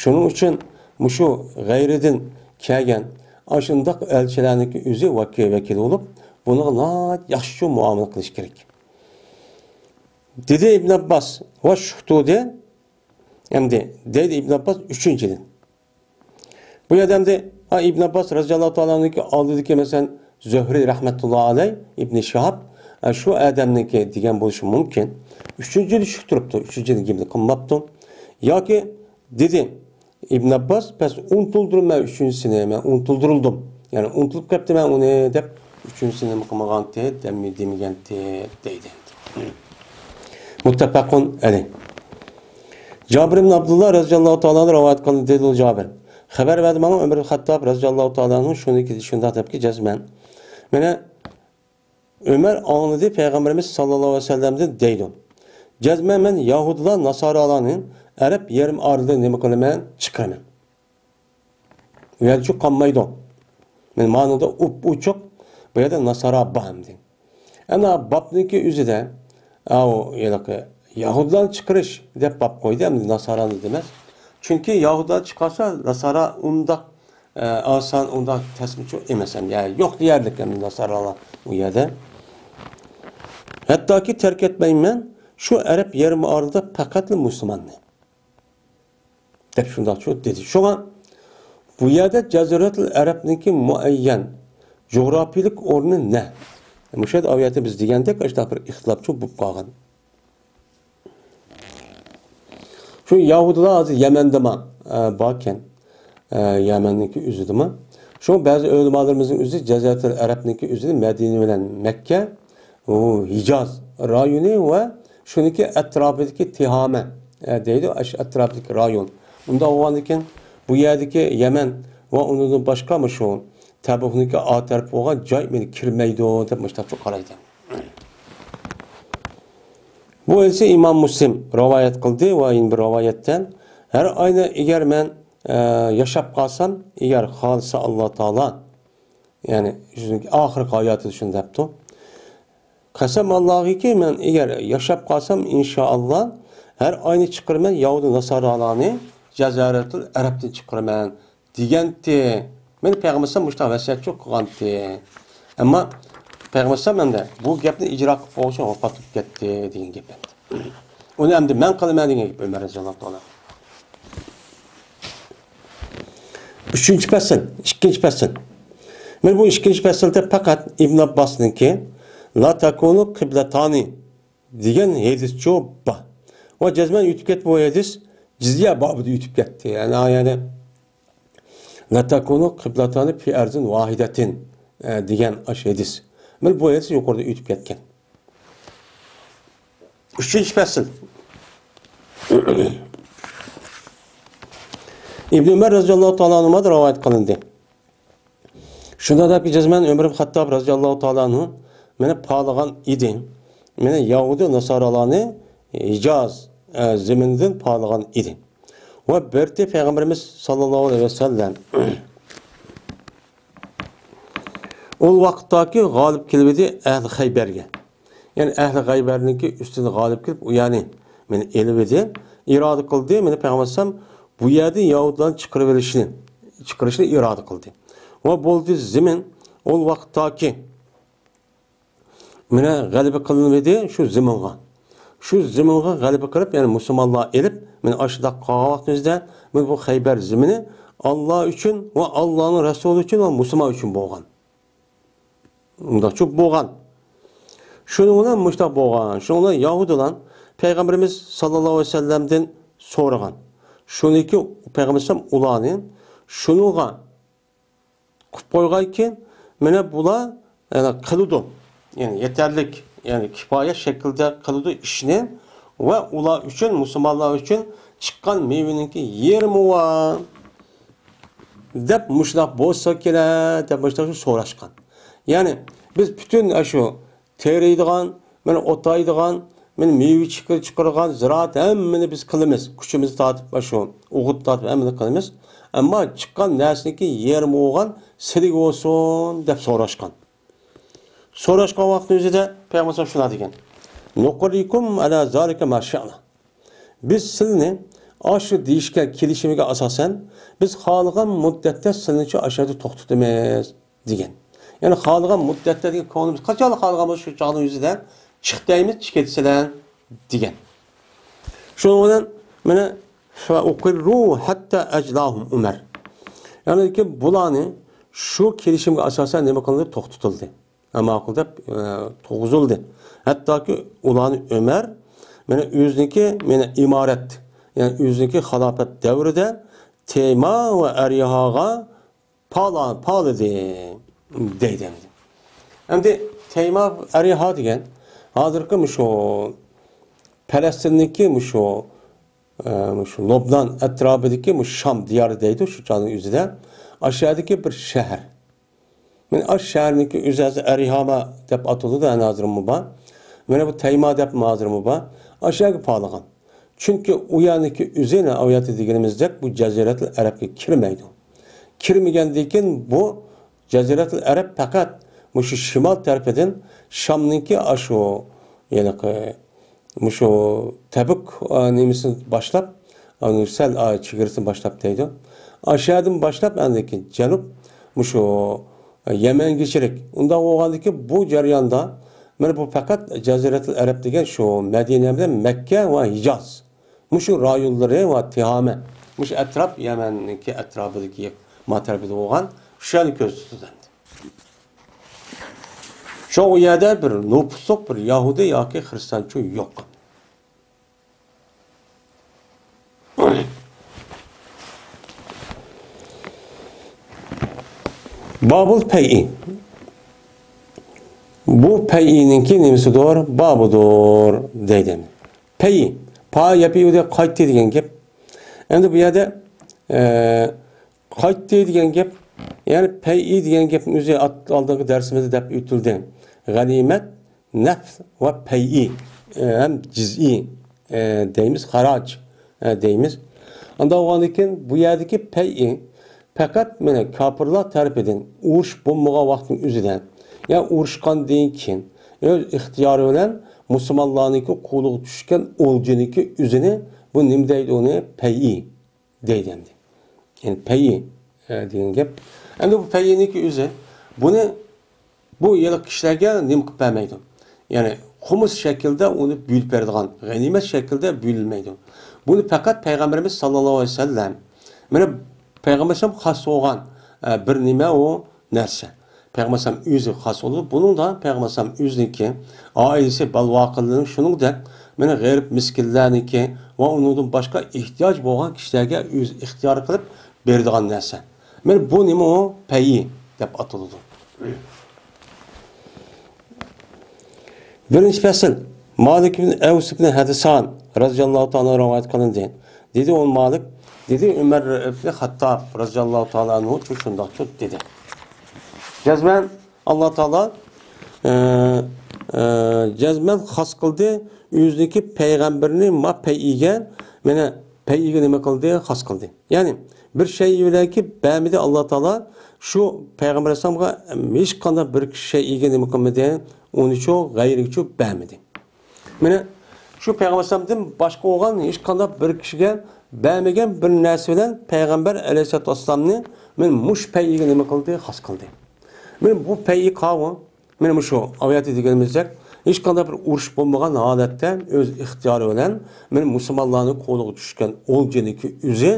شۇنىڭ ئۈچۈن مۇشۇ غەيرىدىن كەلگەن ئاشۇنداق ئەلچىلەرنىڭكى ئۆزى ۋەكىل، ۋەكىل بولۇپ، بۇنىڭغا ناھايىتى ياخشىچۇ مۇئامىلە قىلىش كېرەك. دېدى ئىبن ئابباس، ۋە شۇتۇدى، ئەمدى دەيدۇ ئىبن ئابباس ئۈچىنچىدىن. بۇ يەردە ئەمدى، ھا، ئىبن ئابباس رەزىياللاھۇ تائالا ئەنھۇنىڭكى ئالدىدىكى، مەسىلەن، زۆھرى رەھمەتۇللا ئەلەي، ئىبن شىھاب، ئە، شۇ ئادەمنىڭكى دېگەن بولۇشى مۇمكىن. ئۈچىنچىدە شۇ تۇرۇپتۇ، ئۈچىنچىدە گېپىنى قىلماپتۇ. ياكى دېدى ئىبن ئابباس، بەس، ئۇنتۇلدۇرىمەن ئۈچىنچىسىنى، مەن ئۇنتۇلدۇرۇلدۇم. يەنى ئۇنتۇلۇپ كەپتىمەن ئۇنى دەپ، ئۈچىنچىسىنى نېمە قىلمىغانتى، دەم-، دېمىگەنتى، دەيدۇ. مۇتتەپەقۇن ئەلەي. جابىر ئىبن ئابدۇللا رەزىياللاھۇ تائالا ئەنھۇ رىۋايەت قىلدى، دېدى جابىر. خەۋەر بەردى ماڭا ئۆمەر خەتتاب رەزىياللاھۇ تائالا ئەنھۇ شۇنى، شۇنداق دەپكى جەزمەن. مانا ئۆمەر ئاڭلىدى پەيغەمبىرىمىز ساللاللاھۇ ئەلەيھى ۋەسەللەمدىن دەيدۇ. جەزمەن مەن يەھۇدىيلار، ناسارالارنى ئەرەب يېرىم ئارىلىدىن نېمە قىلىمەن؟ چىقىرىمەن. ئۇ يەردىچۇ قالمايدۇ. مەن مانىدا ئوپئوچۇق، بۇ يەردە ناسارا بار ئەمدى. ئەنە بابنىڭكى ئۆزىدە، ئاۋۇ، ھېلىقى يەھۇدىيلارنى چىقىرىش دەپ باب قويدى، ئەمدى ناسارانى دېمەس. چۈنكى يەھۇدىيلار چىقارسا، ناسارا ئۇنداق، ئە، ئاسان، ئۇنداق تەسمىچۇ ئەمەس ئەمدى. يەنى يوق دېيەرلىك ئەمدى ناسارالار ئۇ يەردە. ھەتتاكى تەرك ئەتمەيمەن شۇ ئەرەب يېرىم ئارىلىدا پەقەتلا مۇسۇلماننى. دەپ شۇنداقچۇ دېدى. شۇڭا بۇ يەردە جەزىرەتۇل ئەرەبنىڭكى مۇئەييەن جۇغراپىيىلىك ئورنى نە؟ مۇشۇ يەردە ئاۋۇ يەردە بىز دېگەندەك ئاشۇنداق بىر ئىختىلاپچۇ بولۇپ قالغان. شۇ يەھۇدىيلار ھازىر يەمەندىما، ئە، باركەن. ئە، يەمەننىڭكى ئۆزىدىما. شۇ بەزى ئۆلىمالىرىمىزنىڭ ئۆزى جەزىرەتۇل ئەرەبنىڭكى ئۆزىدە مەدىنە بىلەن مەككە، ئۇ ھىجاز رايونى ۋە شۇنىڭكى ئەتراپىدىكى تىھامە، ئە، دەيدۇ، ئەش-، ئەتراپىدىكى رايون. ئۇنداق بولغاندىكىن، بۇ يەردىكى يەمەن ۋە ئۇنىڭدىن باشقا مۇشۇ تەبۇكنىڭكى ئا تەرىپى بولغان جاي مېنى كىرمەيدۇ، دەپ مۇشۇنداقچۇ قارايدۇ. بۇ ھەدىسنى ئىمام مۇسلىم رىۋايەت قىلدى ۋە يەنە بىر رىۋايەتتە، ھەر ئاينى ئەگەر مەن، ئە، ياشاپ قالسام، ئەگەر خالىسا ئاللا تائالا، يەنى ئۆزىنىڭ ئاخىرقى ھاياتىدا شۇنى دەپتۇ. قەسەم ئاللاھىكى، مەن ئەگەر ياشاپ قالسام، ئىنشائاللا، ھەر ئاينى چىقىرىمەن، يەھۇدىي ناسارالارنى جەزىرەتۇل ئەرەبتىن چىقىرىمەن، دېگەنتى. مېنى پەيغەمبەر ئەلەيھىسسالام مۇشۇنداق ۋەسىيەت چوق قىلغانتى. ئەمما پەيغەمبەر ئەلەيھىسسالام ئەمدى بۇ گەپنى ئىجرا قىلىپ بولغۇچە ۋاپات بولۇپ كەتتى، دېگەن گەپ ئەمدى. ئۇنى ئەمدى مەن قىلىمەن، دېگەن گەپ ئۆمەر رەزىياللاھۇ تائالا. ئۈچىنچى پەسىل، ئىككىنچى پەسىل. مانا بۇ ئىككىنچى پەسىلدە پەقەت ئىبن ئابباسنىڭكى «لا تكون قبلتان» دېگەن ھەدىسچۇ بار. ۋە جەزمەن ئۆتۈپ كەتتى بۇ ھەدىس، جىزيە بابىدا ئۆتۈپ كەتتى. يەنى، يەنى «لا تكون قبلتان في أرض واحدة» دېگەن ئاشۇ ھەدىس. مانا بۇ ھەدىس يۇقىرىدا ئۆتۈپ كەتكەن. ئۈچىنچى پەسىل. ئىبن ئۆمەر رەزىياللاھۇ تائالا ئەنھۇمادىن رىۋايەت قىلىندى. شۇنداق دەپ جەزمەن ئۆمەر ئىبن خەتتاب رەزىياللاھۇ تائالا ئەنھۇ مېنى پالىغان ئىدى. مېنى يەھۇدىي ناسارالارنى ھىجاز، ئە، زېمىنىدىن پالىغان ئىدى. ۋە بىرتى پەيغەمبىرىمىز ساللاللاھۇ ئەلەيھى ۋەسەللەم ئۇ ۋاقىتتاكى غالىب كېلىۋىدى ئەھلى خەيبەرگە. يەنى ئەھلى خەيبەرنىڭكى ئۈستىدىن غالىب كېلىپ، ئۇ يەرنى مېنى ئېلىۋىدى. ئىرادە قىلدى، مېنى پەيغەمبەر ئەلەيھىسسالام بۇ يەردىن يەھۇدىيلارنى چىقىرىۋېلىشنى، چىقىرىشنى ئىرادە قىلدى. ۋە بولدى زېمىن، ئۇ ۋاقىتتاكى مانا غەلىبە قىلىنىۋىدى شۇ زېمىنغا. شۇ زېمىنغا غەلىبە قىلىپ، يەنى مۇسۇلمانلار ئېلىپ، مانا ئاشۇنداق قالغان ۋاقتىمىزدا، مانا بۇ خەيبەر زېمىنى ئاللا ئۈچۈن ۋە ئاللانىڭ رەسۇلى ئۈچۈن ۋە مۇسۇلمان ئۈچۈن بولغان. مۇنداقچۇ بولغان. شۇنىڭ بىلەن مۇشۇنداق بولغان. شۇنىڭ بىلەن يەھۇدىيلار پەيغەمبىرىمىز ساللاللاھۇ ئەلەيھى ۋەسەللەمدىن سورىغان. شۇنىكى پەيغەمبەر ئەلەيھىسسالام ئۇلارنى شۇنىڭغا قىلىپ قويغانكىن، مانا بۇلار، يەنى قىلىدۇ. يەنى يېتەرلىك، يەنى كىپايە شەكلىدە قىلىدۇ ئىشنى ۋە ئۇلار ئۈچۈن، مۇسۇلمانلار ئۈچۈن چىققان مېۋىنىڭكى يېرىمى بار دەپ مۇشۇنداق بولسا كېرەك دەپ مۇشۇنداق سوراشقان. يەنى بىز پۈتۈن ئاشۇ تېرىيدىغان، مانا ئوتايدىغان، مانا مېۋە چىقىر-، چىقىرىدىغان زىرائەت ھەممىنى بىز قىلىمىز. كۈچىمىزنى تارتىپ، شۇ ئوغۇت تارتىپ ھەممىنى قىلىمىز. ئەمما چىققان نەرسىنىڭكى يېرىمى بولغان سىلىگە بولسۇن دەپ سوراشقان. سوراشقان ۋاقىتنىڭ ئۆزىدە پەيغەمبەر شۇنداق دېگەن: «نقركم على ذلك ما شئنا.» بىز سىلنى ئاشۇ دېيىشكە، كېلىشىمگە ئاساسەن، بىز خالىغان مۇددەتتە سىلنى شۇ ئاشۇ يەردە توختىتىمىز. دېگەن. يەنى خالىغان مۇددەتتە دېگەن، كۆڭلىمىز قاچانلا خالىغان بولسا، شۇ چاغنىڭ ئۆزىدە چىقىپ دەيمىز، چىقىپ كېتىسىلەر دېگەن. شۇنىڭ بىلەن مانا، «فأقروا حتى أجلاهم عمر.» يەنى بۇلارنى شۇ كېلىشىمگە ئاساسەن نېمە قىلىندى؟ توختىتىلدى. ماقۇل دەپ، ئە، تۇرغۇزۇلدى. ھەتتاكى ئۇلارنى ئۆمەر، مانا ئۆزىنىڭكى، مانا ئىمارەت، يەنى ئۆزىنىڭكى خىلاپەت دەۋرىدە تەيما ۋە ئەرىھاغا پالا-، پالىدى دەيدۇ ئەمدى. ئەمدى تەيما ئەرىھا دېگەن ھازىرقى مۇشۇ پەلەستىندىكى مۇشۇ، ئە، مۇشۇ لوبنان ئەتراپىدىكى مۇشۇ شام دىيارى دەيدۇ شۇ چاغنىڭ ئۆزىدە. ئاشۇ يەردىكى بىر شەھەر. مانا ئاشۇ شەھەرنىڭكى ئۆزى ھازىر ئەرىھاما دەپ ئاتىلىدۇ، ھازىرمۇ بار. مانا بۇ تەيما دەپمۇ ھازىرمۇ بار. ئاشۇ يەرگە پالىغان. چۈنكى ئۇ يەرنىڭكى ئۆزى، ئەۋەتە دېگىنىمىزدەك، بۇ جەزىرەتۇل ئەرەبكە كىرمەيدۇ. كىرمىگەندىن كېيىن بۇ جەزىرەتۇل ئەرەب پەقەت مۇشۇ شىمال تەرىپىدىن شامنىڭكى ئاشۇ، ھېلىقى، مۇشۇ تەبۈك، ئا، نېمىسىنى باشلاپ، ئا، سەل، ئا، چېگرىسىنى باشلاپ دەيدۇ. ئاشۇ يەردىن باشلاپ، ئاندىن كېيىن جەنۇب، مۇشۇ، ئا، يەمەنگىچىلىك. ئۇنداق بولغاندىكىن بۇ جەرياندا مانا بۇ پەقەت جەزىرەتۇل ئەرەب دېگەن شۇ مەدىنە بىلەن مەككە ۋە ھىجاز. مۇشۇ رايونلىرى ۋە تىھامە، مۇشۇ ئەتراپ، يەمەننىڭكى ئەتراپىدىكى، ما تەرىپىدە بولغان، شۇ يەرنى كۆزدە تۇتىدۇ ئەمدى. شۇ ئۇ يەردە بىر نوپۇسلۇق بىر يەھۇدىي ياكى خىرىستىيانچۇ يوق. بابۇل پەيئى. بۇ پەيئىنىڭكى نېمىسىدۇر؟ بابىدۇر دەيدۇ. پەيئى. پا يەپىئۇ دە قايتتى دېگەن گەپ. ئەمدى بۇ يەردە، ئە، قايتتى دېگەن گەپ. يەنى پەيئى دېگەن گەپنىڭ ئۆزى ئات-، ئالدىنقى دەرسىمىزدە دەپ ئۆتۈلدى. غەنىيمەت، نەفل ۋە پەيئى، ئە، ھەم جىزئى، ئە، دەيمىز، خاراج، ئە، دەيمىز. ئانداق بولغاندىن كېيىن بۇ يەردىكى پەيئى پەقەت مانا كاپىرلار تەرىپىدىن ئۇرۇش بولمىغان ۋاقىتنىڭ ئۆزىدە، يا ئۇرۇشقاندىن كېيىن، ئۆز ئىختىيارى بىلەن مۇسۇلمانلارنىڭكى قولىغا چۈشكەن ئولجىنىڭكى ئۆزىنى، بۇ نېمە دەيدۇ ئۇنى؟ پەيئى دەيدۇ ئەمدى. يەنى پەيئى، ئە، دېگەن گەپ. ئەمدى بۇ پەيئىنىڭكى ئۆزى، بۇنى بۇ ھېلىقى كىشىلەرگە نېمە قىلىپ بەرمەيدۇ؟ يەنى خۇمۇس شەكلىدە ئۇنى بۆلۈپ بېرىدىغان، غەنىيمەت شەكلىدە بۆلۈنمەيدۇ. بۇنى پەقەت پەيغەمبىرىمىز ساللاللاھۇ ئەلەيھى ۋەسەللەم، مانا پەيغەمبەر ئەلەيھىسسالام خاس بولغان، ئە، بىر نېمە ئۇ نەرسە. پەيغەمبەر ئەلەيھىسسالام ئۆزى خاس بولىدۇ. بۇنىڭدا پەيغەمبەر ئەلەيھىسسالام ئۆزىنىڭكى، ئائىلىسى، بەلۋاقىلىرىنىڭ، شۇنىڭدەك مانا غېرىب مىسكىنلەرنىڭكى ۋە ئۇنىڭدىن باشقا ئېھتىياج بولغان كىشىلەرگە ئۆزى ئىختىيار قىلىپ بېرىدىغان نەرسە. مانا بۇ نېمە ئۇ؟ پەيئى دەپ ئاتىلىدۇ. بىرىنچى پەسىل. مالىك ئىبن ئەۋس ئىبن ھەدىسان رەزىياللاھۇ تائالا رىۋايەت قىلىندى. دېدى ئۇ مالىك، دېدى ئۆمەر ئىبن خەتتاب رەزىياللاھۇ تائالا ئەنھۇ شۇنداقچۇ دېدى. جەزمەن ئاللا تائالا، ئە، ئە، جەزمەن خاس قىلدى ئۆزىنىڭكى پەيغەمبىرىنى ما پەيئىگە، مانا پەيئىگە نېمە قىلدى؟ خاس قىلدى. يەنى بىر شەيئى بىلەنكى بەرمىدى ئاللا تائالا، شۇ پەيغەمبەر ئەلەيھىسسالامغا ھېچقانداق بىر شەيئىگە نېمە قىلمىدى؟ ئۇنىچۇ، غەيرىگىچۇ بەرمىدى. مانا شۇ پەيغەمبەر ئەلەيھىسسالامدىن باشقا بولغان ھېچقانداق بىر كىشىگە بەرمىگەن بىر نەرسە بىلەن پەيغەمبەر ئەلەيھىسسالاتۇ ۋەسسالامنى مانا مۇشۇ پەيئىگە نېمە قىلدى؟ خاس قىلدى. مانا بۇ پەيئى قاۋۇ، مانا مۇشۇ ئايەتتە دېگىنىمىزدەك، ھېچقانداق بىر ئۇرۇش بولمىغان ھالەتتە ئۆز ئىختىيارى بىلەن مانا مۇسۇلمانلارنىڭ قولىغا چۈشكەن ئولجىنىڭكى ئۆزى،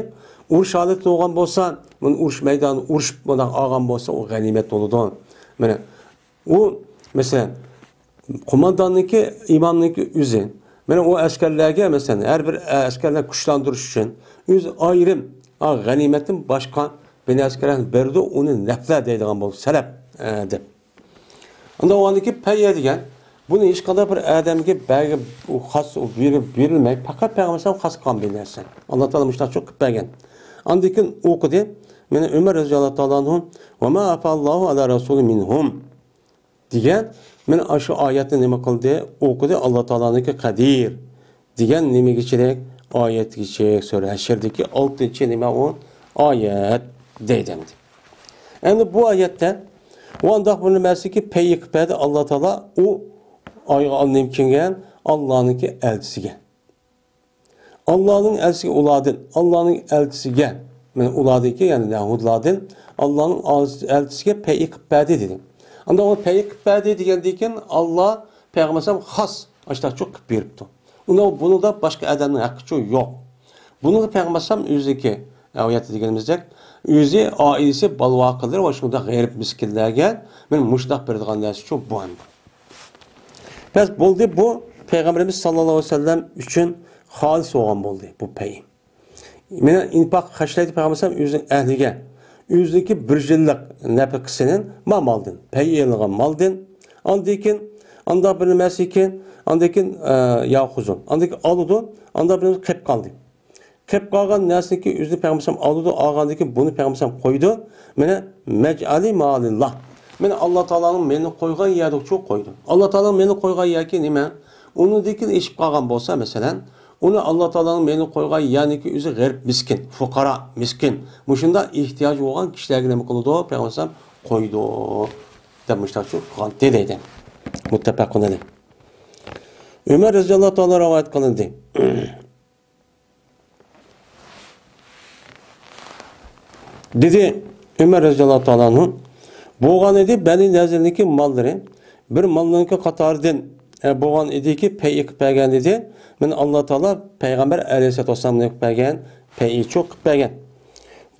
ئۇرۇش ھالىتى بولغان بولسا، مانا ئۇرۇش مەيدانىدا ئۇرۇشۇپ مۇنداق ئالغان بولسا، ئۇ غەنىيمەت بولىدۇ. مانا ئۇ، مەسىلەن، قومانداننىڭكى، ئىمامنىڭكى ئۆزى، مانا ئۇ ئەسكەرلەرگە، مەسىلەن، ھەر بىر ئەسكەرلەر كۈچلەندۈرۈش ئۈچۈن ئۆزى ئايرىم، ئا، غەنىيمەتتىن باشقا بىر نەرسە بېرىدۇ، ئۇنى نەپلە دەيدىغان بولدى، سەلەپ، ئە، دەپ. ئۇندا ئاندىكى پەيئە دېگەن، بۇنى ھېچقانداق بىر ئادەمگە بەرگە، ئۇ خاس، ئۇ بېرىپ بېرىلمەي، پەقەت پەيغەمبەر ئەلەيھىسسالام خاس قىلغان بىر نەرسە. ئاللا تائالا مۇشۇنداق قىلىپ بەرگەن. ئاندىن كېيىن ئوقۇدى. مانا ئۆمەر رەزىياللاھۇ تائالا ئەنھۇ، «ۋە ما ئافاللاھۇ ئەلا رەسۇلى مىنھۇم» دېگەن، مانا ئاشۇ ئايەتنى نېمە قىلدى؟ ئوقۇدى، ئاللا تائالانىڭكى قەدىر دېگەن نېمىگىچىلىك؟ ئايەتكىچىلىك. سۈرە ھەشردىكى ئالتىنچى نېمە ئۇ؟ ئايەت دەيدۇ ئەمدى. ئەمدى بۇ ئايەتتە ئۇ ئانداق بىر نېمەسىكى پەيئى قىلىپ بەردى ئاللا تائالا ئۇ ئايغا، نېمە كىمگە؟ ئاللانىڭكى ئەلچىسىگە. ئاللانىڭ ئەلچىسىگە ئۇلاردىن، ئاللانىڭ ئەلچىسىگە، مانا ئۇلاردىكى، يەنى يەھۇدلاردىن ئاللانىڭ ئەلچىسىگە پەيئى قىلىپ بەردى دېدى. ئاندا ئۇ پەيئى قىلىپ بەردى دېگەندىن كېيىن ئاللا پەيغەمبەر ئەلەيھىسسالام خاس ئاشتاقچۇ قىلىپ بېرىپتۇ. ئۇنىڭ، بۇنىڭدا باشقا ئادەمنىڭ ھەققىچۇ يوق. بۇنىڭدا پەيغەمبەر ئەلەيھىسسالام ئۆزىدىكى، ئايەتتە دېگىنىمىزدەك، ئۆزى، ئائىلىسى، بالىۋاقىلىرى ۋە شۇنداق غېرىب مىسكىنلەرگە مانا مۇشۇنداق بېرىدىغان نەرسىچۇ بۇ ئەمدى. بەس بولدى، بۇ پەيغەمبىرىمىز ساللاللاھۇ ئەلەيھى ۋەسەللەم ئۈچۈن خالىس بولغان بولدى بۇ پەي. مانا ئىنپاق خەجلەيدۇ پەيغەمبەر ئەلەيھىسسالام ئۆزىنىڭ ئەھلىگە. ئۆزىنىڭكى بىر يىللىق نەپىقىسىنى ما مالدىن، پەي ئېلىنغان مالدىن. ئاندىن كېيىن، ئانداق بىر نېمىسى كېيىن، ئاندىن كېيىن، ئە، ياخۇزۇن. ئاندىن كېيىن ئالىدۇ، ئانداق بىر نېمىسى قېلىپ قالدى. قېلىپ قالغان نەرسىنىڭكى ئۆزىنى پەيغەمبەر ئەلەيھىسسالام ئالىدۇ، ئالغاندىن كېيىن بۇنى پەيغەمبەر ئەلەيھىسسالام قويىدۇ. مانا، مەجئەلى مالىللا. مانا ئاللا تائالانىڭ مېلىنى قويغان يەردىچۇ قويىدۇ. ئاللا تائالانىڭ مېلىنى قويغان يەركى نېمە؟ ئۇنىڭدىن كېيىن ئېشىپ قالغان بولسا، مەسىلەن، ئۇنى ئاللا تائالانىڭ مېلىنى قويغان يەرنىڭكى ئۆزى غېرىب، مىسكىن، فۇقارا، مىسكىن، مۇشۇنداق ئېھتىياجى بولغان كىشىلەرگە نېمە قىلىدۇ؟ پەيغەمبەر ئەلەيھىسسالام قويىدۇ. دەپ مۇشۇنداقچۇ قىلغان دەيدۇ. مۇتتەپەقۇن ئەلەيھ. ئۆمەر رەزىياللاھۇ تائالا رىۋايەت قىلىندى. دېدى ئۆمەر رەزىياللاھۇ تائالا ئەنھۇ، بولغان ئىدى بەنى نەزىرنىڭكى ماللىرى، بىر ماللىرىنىڭكى قاتارىدىن، ئە، بولغان ئىدىكى، پەي قىلىپ بەرگەن ئىدى. مانا ئاللا تائالا پەيغەمبەر ئەلەيھىسسالاتۇ ۋەسسالامغا قىلىپ بەرگەن، پەيچۇ قىلىپ بەرگەن.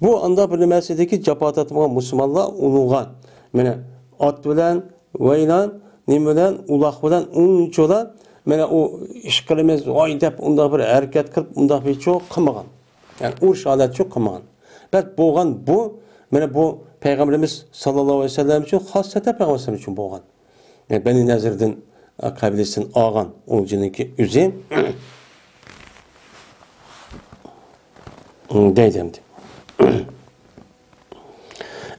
بۇ ئاندا بىر نېمە ئىدىكى، جاپا تارتمىغان مۇسۇلمانلار ئۇنىڭغا، مانا، ئات بىلەن، ۋەيلان، نېمە بىلەن، ئۇلاق بىلەن ئۇنچىۋالا، مانا، ئۇ ئىش قىلىمىز، ۋاي دەپ، ئۇنداق بىر ھەرىكەت قىلىپ، ئۇنداق بىر چوق قىلمىغان. يەنى ئۇرۇش ھالەتچۇ قىلمىغان. بەس بولغان بۇ، مانا بۇ پەيغەمبىرىمىز ساللاللاھۇ ئەلەيھى ۋەسەللەم ئۈچۈن، خاسسەتەن پەيغەمبىرىمىز ئۈچۈن بولغان. يەنى بەنى نەزىردىن، ئە، قەبىلىسىدىن ئالغان ئۇ جېنىكى ئۆزى. دەيدۇ ئەمدى.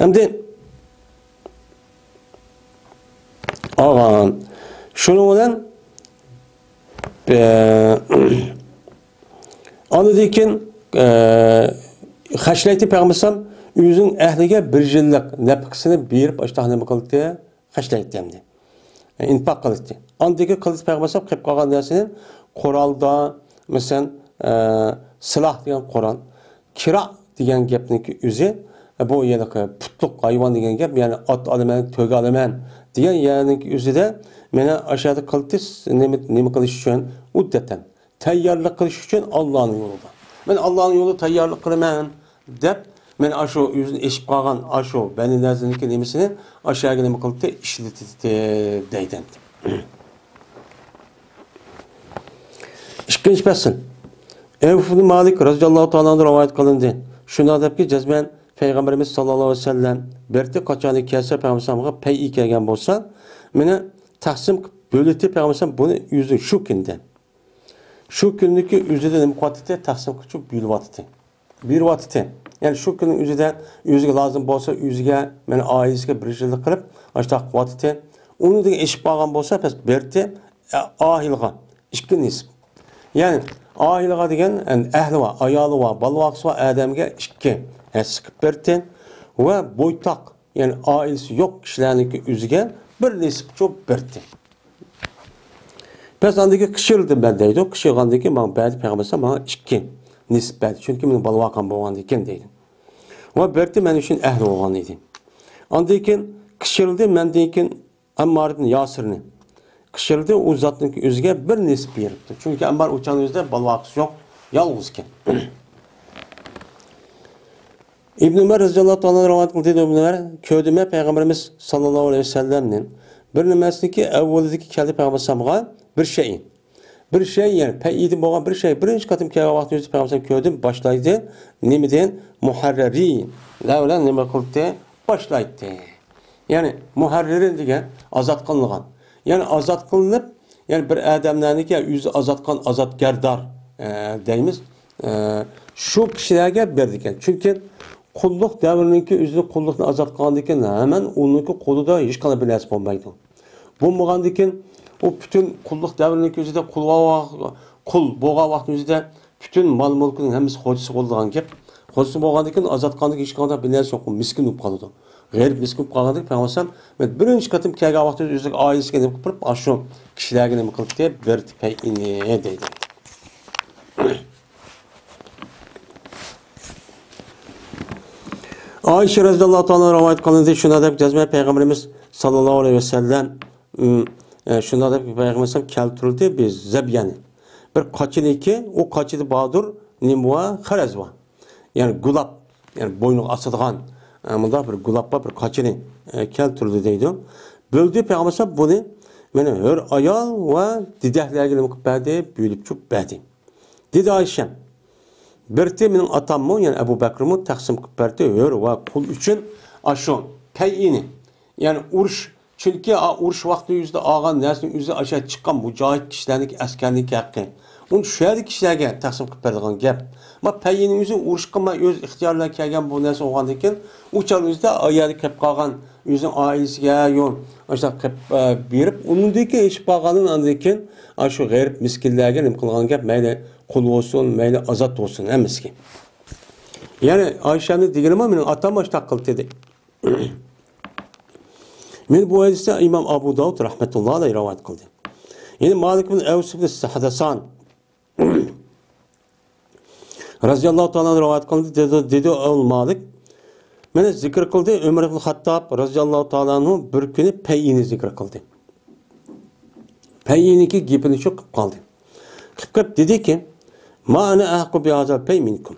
ئەمدى ئالغان. شۇنىڭ بىلەن، ئە، ئاندىن كېيىن، ئە، خەجلەيتتى پەيغەمبەر ئەلەيھىسسالام ئۆزىنىڭ ئەھلىگە بىر يىللىق نەپىقىسىنى بېرىپ، ئاشتاق نېمە قىلدى؟ خەجلەيتتى ئەمدى. ئىنفاق قىلاتتى. ئاندىن كېيىن قىلدى پەيغەمبەر ئەلەيھىسسالام قېلىپ قالغان نەرسىنى قورالدا، مەسىلەن، ئە، سىلاھ دېگەن قورال، كىرا دېگەن گەپنىڭكى ئۆزى، بۇ يەنە پۇتلۇق ھايۋان دېگەن گەپ، يەنى ئات ئالىمەن، تۆگە ئالىمەن دېگەن يەرنىڭكى ئۆزىدە مانا ئاشۇ يەردە قىلدى، نېمە، نېمە قىلىش ئۈچۈن؟ ئۇددەتەن. تەييارلىق قىلىش ئۈچۈن ئاللانىڭ يولىدا. مەن ئاللانىڭ يولىدا تەييارلىق قىلىمەن دەپ، مەن ئاشۇ ئۆزىنى ئېشىپ قالغان ئاشۇ بەنى نەزىرنىڭكى نېمىسىنى ئاشۇ يەرگە نېمە قىلدى؟ ئىشلىتىدۇ دەيدۇ. ئىككىنچى پەسىل. ئەۋف ئىبن مالىك رەزىياللاھۇ تائالا ئەنھۇ رىۋايەت قىلىندى. شۇنداق دەپكى، جەزمەن پەيغەمبىرىمىز ساللاللاھۇ ئەلەيھى ۋەسەللەم بىر قاچانى كەلسە، پەيغەمبەر ئەلەيھىسسالامغا پەيئى كەلگەن بولسا، مېنى تەقسىم قىلىپ بۆلىتى، پەيغەمبەر ئەلەيھىسسالام بۇنى ئۆزى شۇ كۈندە. شۇ كۈننىڭكى ئۆزىدە نېمە قىلىۋاتىتى؟ تەقسىم قىلىپ بۆلۈۋاتىتى. بېرىۋاتىتى. يەنى شۇ كۈننىڭ ئۆزىدە ئۆزىگە لازىم بولسا، ئۆزىگە، مانا ئائىلىسىگە بىر يىللىق قىلىپ، ئاشۇنداق قىلىۋاتىتى. ئۇنىڭدىن ئېشىپ قالغان بولسا، بەس بېرىتى، ئائىلىغا ئىككى نېسىپ. يەنى ئائىلىغا دېگەن، ئەھلى بار، ئايالى بار، بالا-ۋاقىسى بار ئادەمگە ئىككى ھەسسە قىلىپ بېرىتى. ۋە بويتاق، يەنى ئائىلىسى يوق كىشىلەرنىڭكى ئۆزىگە بىر نېسىپ قىلىپ بېرىتى. بەس ئاندىن كېيىن قىچىلدىم مەن دەيدۇ. قىچىلغاندىن كېيىن ماڭا بەردى، پەيغەمبەر ئەلەيھىسسالام ماڭا ئىككى نېسىپ بەردى. چۈنكى مېنىڭ بالا-ۋاقام بولغاندىكىن دەيدۇ. ۋە بەردى، مەن ئۈچۈن ئەھلى بولغان ئىدى. ئاندىن كېيىن قىچىلدى مەندىن كېيىن ئەممار ئىبن ياسىرنى. قىچىلدى، ئۇ زاتنىڭكى ئۆزىگە بىر نېسىپ بېرىپتۇ. چۈنكى ئەممار ئۇ چاغنىڭ ئۆزىدە بالا-ۋاقىسى يوق، يالغۇز ئىكەن. ئىبن ئۆمەر رەزىياللاھۇ تائالا ئەنھۇ رىۋايەت قىلدى، ئىبن ئۆمەر، كۆردۈم مەن پەيغەمبىرىمىز ساللاللاھۇ ئەلەيھى ۋەسەللەمنى بىر نېمىسىنىڭكى ئەۋۋىلىدىكى كەلدى پەيغەمبەر ئەلەيھىسسالامغا بىر شەيئى. بىر شەي، يەنى پەيئىدىن بولغان بىر شەي بىرىنچى قېتىم كەلگەن ۋاقتىنىڭ ئۆزىدە پەيغەمبەر ئەلەيھىسسالام كۆردۈم، باشلايدۇ. نېمىدىن؟ مۇھەررىرىنلەر بىلەن نېمە قىلدى؟ باشلايتتى. يەنى مۇھەررىرىن دېگەن ئازاد قىلىنغان. يەنى ئازاد قىلىنىپ، يەنى بىر ئادەملەرنىڭكى ئۆزى ئازاد قىلغان ئازادگەردار، ئە، دەيمىز. ئە، شۇ كىشىلەرگە بېرىدىكەن. چۈنكى قۇللۇق دەۋرىنىڭكى ئۆزىدە قۇللۇقتىن ئازاد قىلغاندىن كېيىن ھەمەن ئۇنىڭكى قولىدا ھېچقانداق بىر نەرسە بولمايدۇ. بولمىغاندىن كېيىن ئۇ پۈتۈن قۇللۇق دەۋرىنىڭكى ئۆزىدە قۇل بولغان، قۇل بولغان ۋاقتىنىڭ ئۆزىدە پۈتۈن مال-مۈلكىنىڭ ھەممىسى خوجىسى بولىدىغان گەپ. خوجىسى بولغاندىن كېيىن ئازاد قىلغاندىن كېيىن ھېچقانداق بىر نەرسە يوق، مىسكىن بولۇپ قالىدۇ. غېرىب مىسكىن بولۇپ قالغاندىن كېيىن پەيغەمبەر ئەلەيھىسسالام بىرىنچى قېتىم كەلگەن ۋاقتىدا ئۆزىنىڭ ئائىلىسىگە نېمە قىلىپ، ئاشۇ كىشىلەرگە نېمە قىلىپتۇ؟ بېرىپتۇ پەيئىنى دەيدۇ. ئائىشە رەزىياللاھۇ تائالا رىۋايەت قىلىندى، شۇنداق دەپ جەزمەن پەيغەمبىرىمىز ساللاللاھۇ ئەلەيھى ۋەسەللەم، ئىم، ئە، شۇنداق دەپ پەيغەمبىرىمىز كەلتۈردى، بىز زەبيەنى. بىر قاچىنىڭكى، ئۇ قاچىدا باردۇر، نېمە بار؟ خەرەز بار. يەنى گۇلاپ، يەنى بوينىغا ئاسىدىغان، ئە، مۇنداق بىر گۇلاپ بار، بىر قاچىنى، ئە، كەلتۈردى دەيدۇ. بۆلدى پەيغەمبەر ئەلەيھىسسالام بۇنى، مانا، ھۆر ئايال ۋە دېدەكلەرگە نېمە قىلىپ بەردى؟ بۆلۈپ چۈپ بەردى. دېدى ئائىشەم، بىرتى مېنىڭ ئاتاممۇ، يەنى ئەبۇ بەكرىمۇ تەقسىم قىلىپ بەردى، ھۆر ۋە قۇل ئۈچۈن ئاشۇ پەيئىنى، يەنى ئۇرۇش، چۈنكى ئا، ئۇرۇش ۋاقتى يۈزىدە ئالغان نەرسىنىڭ ئۆزى ئاشۇ چىققان مۇجاھىد كىشىلەرنىڭكى ئەسكەرنىڭكى ھەققى. ئۇنى شۇ يەردىكى كىشىلەرگە تەقسىم قىلىپ بېرىدىغان گەپ. ما پەيئىنىڭ ئۆزى ئۇرۇشقا ما ئۆز ئىختىيارى بىلەن كەلگەن بۇ نەرسە بولغاندىن كېيىن، ئۇ چاغ ئۆزىدە ئايالى كەپ قالغان ئۆزىنىڭ ئائىلىسىگە يو، ئاشۇنداق قىلىپ، ئە، بېرىپ، ئۇنىڭدىن كېيىن ئېشىپ قالغاندىن ئاندىن كېيىن، ئاشۇ غېرىب مىسكىنلەرگە نېمە قىلغان گەپ، مەيلى قۇل بولسۇن، مەيلى ئازاد بولسۇن، ھەممىسىگە. يەنى ئائىشەنىڭ دېگىنىمۇ، مېنىڭ ئاتام ئاشۇنداق قىلدى دېدى. مېنى بۇ ھەدىسنى ئىمام ئابۇ داۋۇد رەھمەتۇللا ئەلەيھى رىۋايەت قىلدى. يەنى مالىك بىن ئەۋس بىن سەھدەسان رەزىياللاھۇ تائالا ئەنھۇ رىۋايەت قىلدى، دېدى، دېدى ئەۋ مالىك. مېنى زىكىر قىلدى، ئۆمەر ئىبن خاتتاب رەزىياللاھۇ تائالا ئەنھۇ بىر كۈنى پەيئىنى زىكىر قىلدى. پەيئىنىڭكى گېپىنى شۇ قىلىپ قالدى. قىلىپ قېلىپ دېدىكى، ما ئەنە ئەھەققۇ بىھازال پەي مىنكۇم.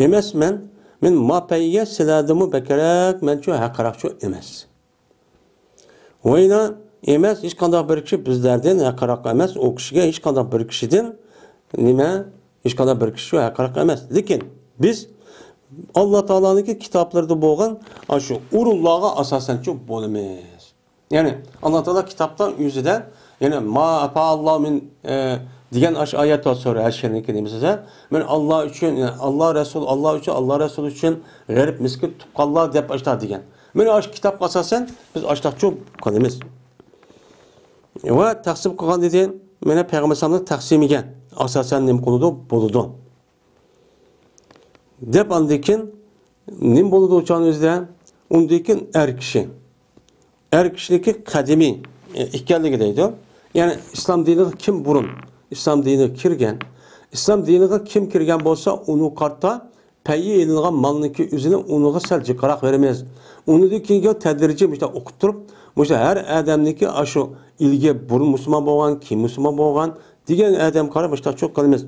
ئەمەسمەن، مەن ما پەيگە سىلەردىنمۇ بەكرەك، مەنچۇ ھەقراقچۇ ئەمەس. ۋەينا ئەمەس، ھېچقانداق بىر كىشى بىزلەردىن ھەقراق ئەمەس، ئۇ كىشىگە ھېچقانداق بىر كىشىدىن نېمە، ھېچقانداق بىر كىشى شۇ ھەقراق ئەمەس. لېكىن بىز ئاللا تائالانىڭكى كىتابلىرىدا بولغان ئاشۇ ئورۇنلارغا ئاساسەنچۇ بولىمىز. يەنى ئاللا تائالا كىتابتا ئۆزىدە، يەنى ما ئەپەئاللاھۇ مىن، ئە، دېگەن ئاشۇ ئايەت بار سۈرە ھەشرنىڭكى نېمىسىدە، مەن ئاللا ئۈچۈن، يەنى ئاللا رەسۇل، ئاللا ئۈچۈن، ئاللا رەسۇل ئۈچۈن غېرىب مىسكىن تۇغقانلار دەپ ئاشۇنداق دېگەن. مانا ئاشۇ كىتابقا ئاساسەن بىز ئاشۇنداقچۇ قىلىمىز. ۋە تەقسىم قىلغان دېدى، مانا پەيغەمبەر ئەلەيھىسسالامنىڭ تەقسىمىگە ئاساسەن نېمە قىلىدۇ؟ بولىدۇ. دەپ ئاندىن كېيىن نېمە بولىدۇ ئۇ چاغنىڭ ئۆزىدە؟ ئۇندىن كېيىن ئەر كىشى. ئەر كىشىنىڭكى قەدىمى، ئىكەنلىكى دەيدۇ. يەنى ئىسلام دىنىغا كىم بۇرۇن ئىسلام دىنىغا كىرگەن، ئىسلام دىنىغا كىم كىرگەن بولسا، ئۇنىڭغا قارىتا پەيى ئېلىنغان مالنىڭكى ئۆزىنى ئۇنىڭغا سەل جىقراق بېرىمىز. ئۇنىڭدىن كېيىنكى تەدرىجىي مۇشۇنداق ئوقۇپ تۇرۇپ، مۇشۇ ھەر ئادەمنىڭكى ئاشۇ ئىلگە بۇرۇن مۇسۇلمان بولغان، كېيىن مۇسۇلمان بولغان دېگەن ئادەمگە قاراپ مۇشۇنداق چوڭ قىلىمىز.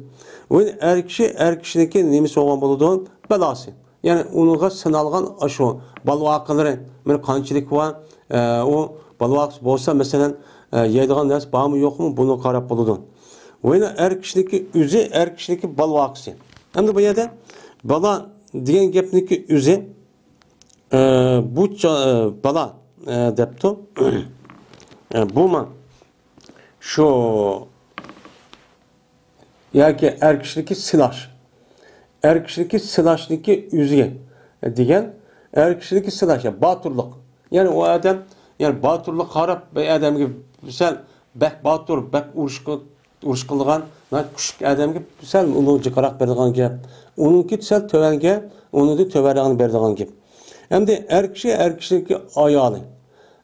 ئۇ ئەر كىشى، ئەر كىشىنىڭكى نېمىسى بولغان بولىدۇ؟ بالاسى. يەنى ئۇنىڭغا سىنالغان ئاشۇ بالىۋاقىلىرى، مانا قانچىلىك بار، ئە، ئۇ بالىۋاق بولسا، مەسىلەن، ئە، يەيدىغان نەرسە بارمۇ يوقمۇ، بۇنى قاراپ بولىدۇ. ۋە يەنە ئەر كىشىنىڭكى ئۆزى، ئەر كىشىنىڭكى بالىۋاقىسى. ئەمدى بۇ يەردە بالا دېگەن گەپنىڭكى ئۆزى، ئە، بۇ چا-، ئە، بالا، ئە، دەپتۇ. ئە، بۇمۇ شۇ ياكى ئەر كىشىنىڭكى سىلاش. ئەر كىشىنىڭكى سىلاشنىڭكى ئۆزى دېگەن، ئەر كىشىنىڭكى سىلاش، يا باتۇرلۇق. يەنى ئۇ ئادەم، يەنى باتۇرلۇق قاراپ بىر ئادەمگە سەل بەك باتۇر، بەك ئۇرۇش قىل-، ئۇرۇش قىلىدىغان، ناھايىتى كۈچلۈك ئادەمگە سەل ئۇنىڭ جىقراق بېرىدىغان گەپ. ئۇنىڭكى سەل تۆۋەنگە، ئۇنىڭدىن تۆۋەنرەكنى بېرىدىغان گەپ. ئەمدى ئەر كىشى، ئەر كىشىنىڭكى ئايالى.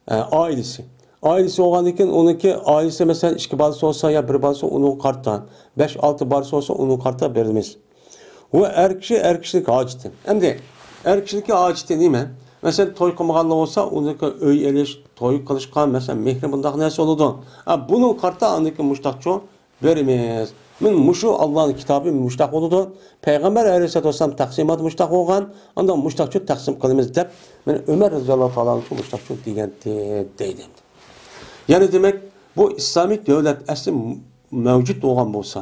ئە، ئائىلىسى. ئائىلىسى بولغاندىن كېيىن، ئۇنىڭكى ئائىلىسى، مەسىلەن، ئىككى بالىسى بولسا يا بىر بالىسى ئۇنىڭغا قارىتا، بەش، ئالتە بالىسى بولسا ئۇنىڭغا قارىتا بېرىمىز. ۋە ئەر كىشى، ئەر كىشىلىك ھاجىتى. ئەمدى ئەر كىشىلىك ھاجىتى نېمە؟ مەسىلەن، توي قىلمىغانلار بولسا، ئۇنىڭكى ئئۆي ئېلىش، توي قىلىشقا، مەسىلەن، مېھرى، بۇنداق نەرسە بولىدۇ. ئا، بۇنىڭغا قارىتا ئاندىن كېيىن مۇشتاقچۇ بېرىمىز. مانا مۇشۇ ئاللانىڭ كىتابى مۇشتاق بولىدۇ. پەيغەمبەر ئەلەيھىسسالاتۇ ۋەسسالام تەقسىماتى مۇشتاق بولغان. ئاندىن مۇشتاقچۇ تەقسىم قىلىمىز دەپ، مانا ئۆمەر رەزىياللاھۇ تائالا ئەنھۇ مۇشتاقچۇ دېگەنتى دەيدۇ. يەنى دېمەك، بۇ ئىسلامىي دۆلەت ئەسلى مەۋجۇت بولغان بولسا،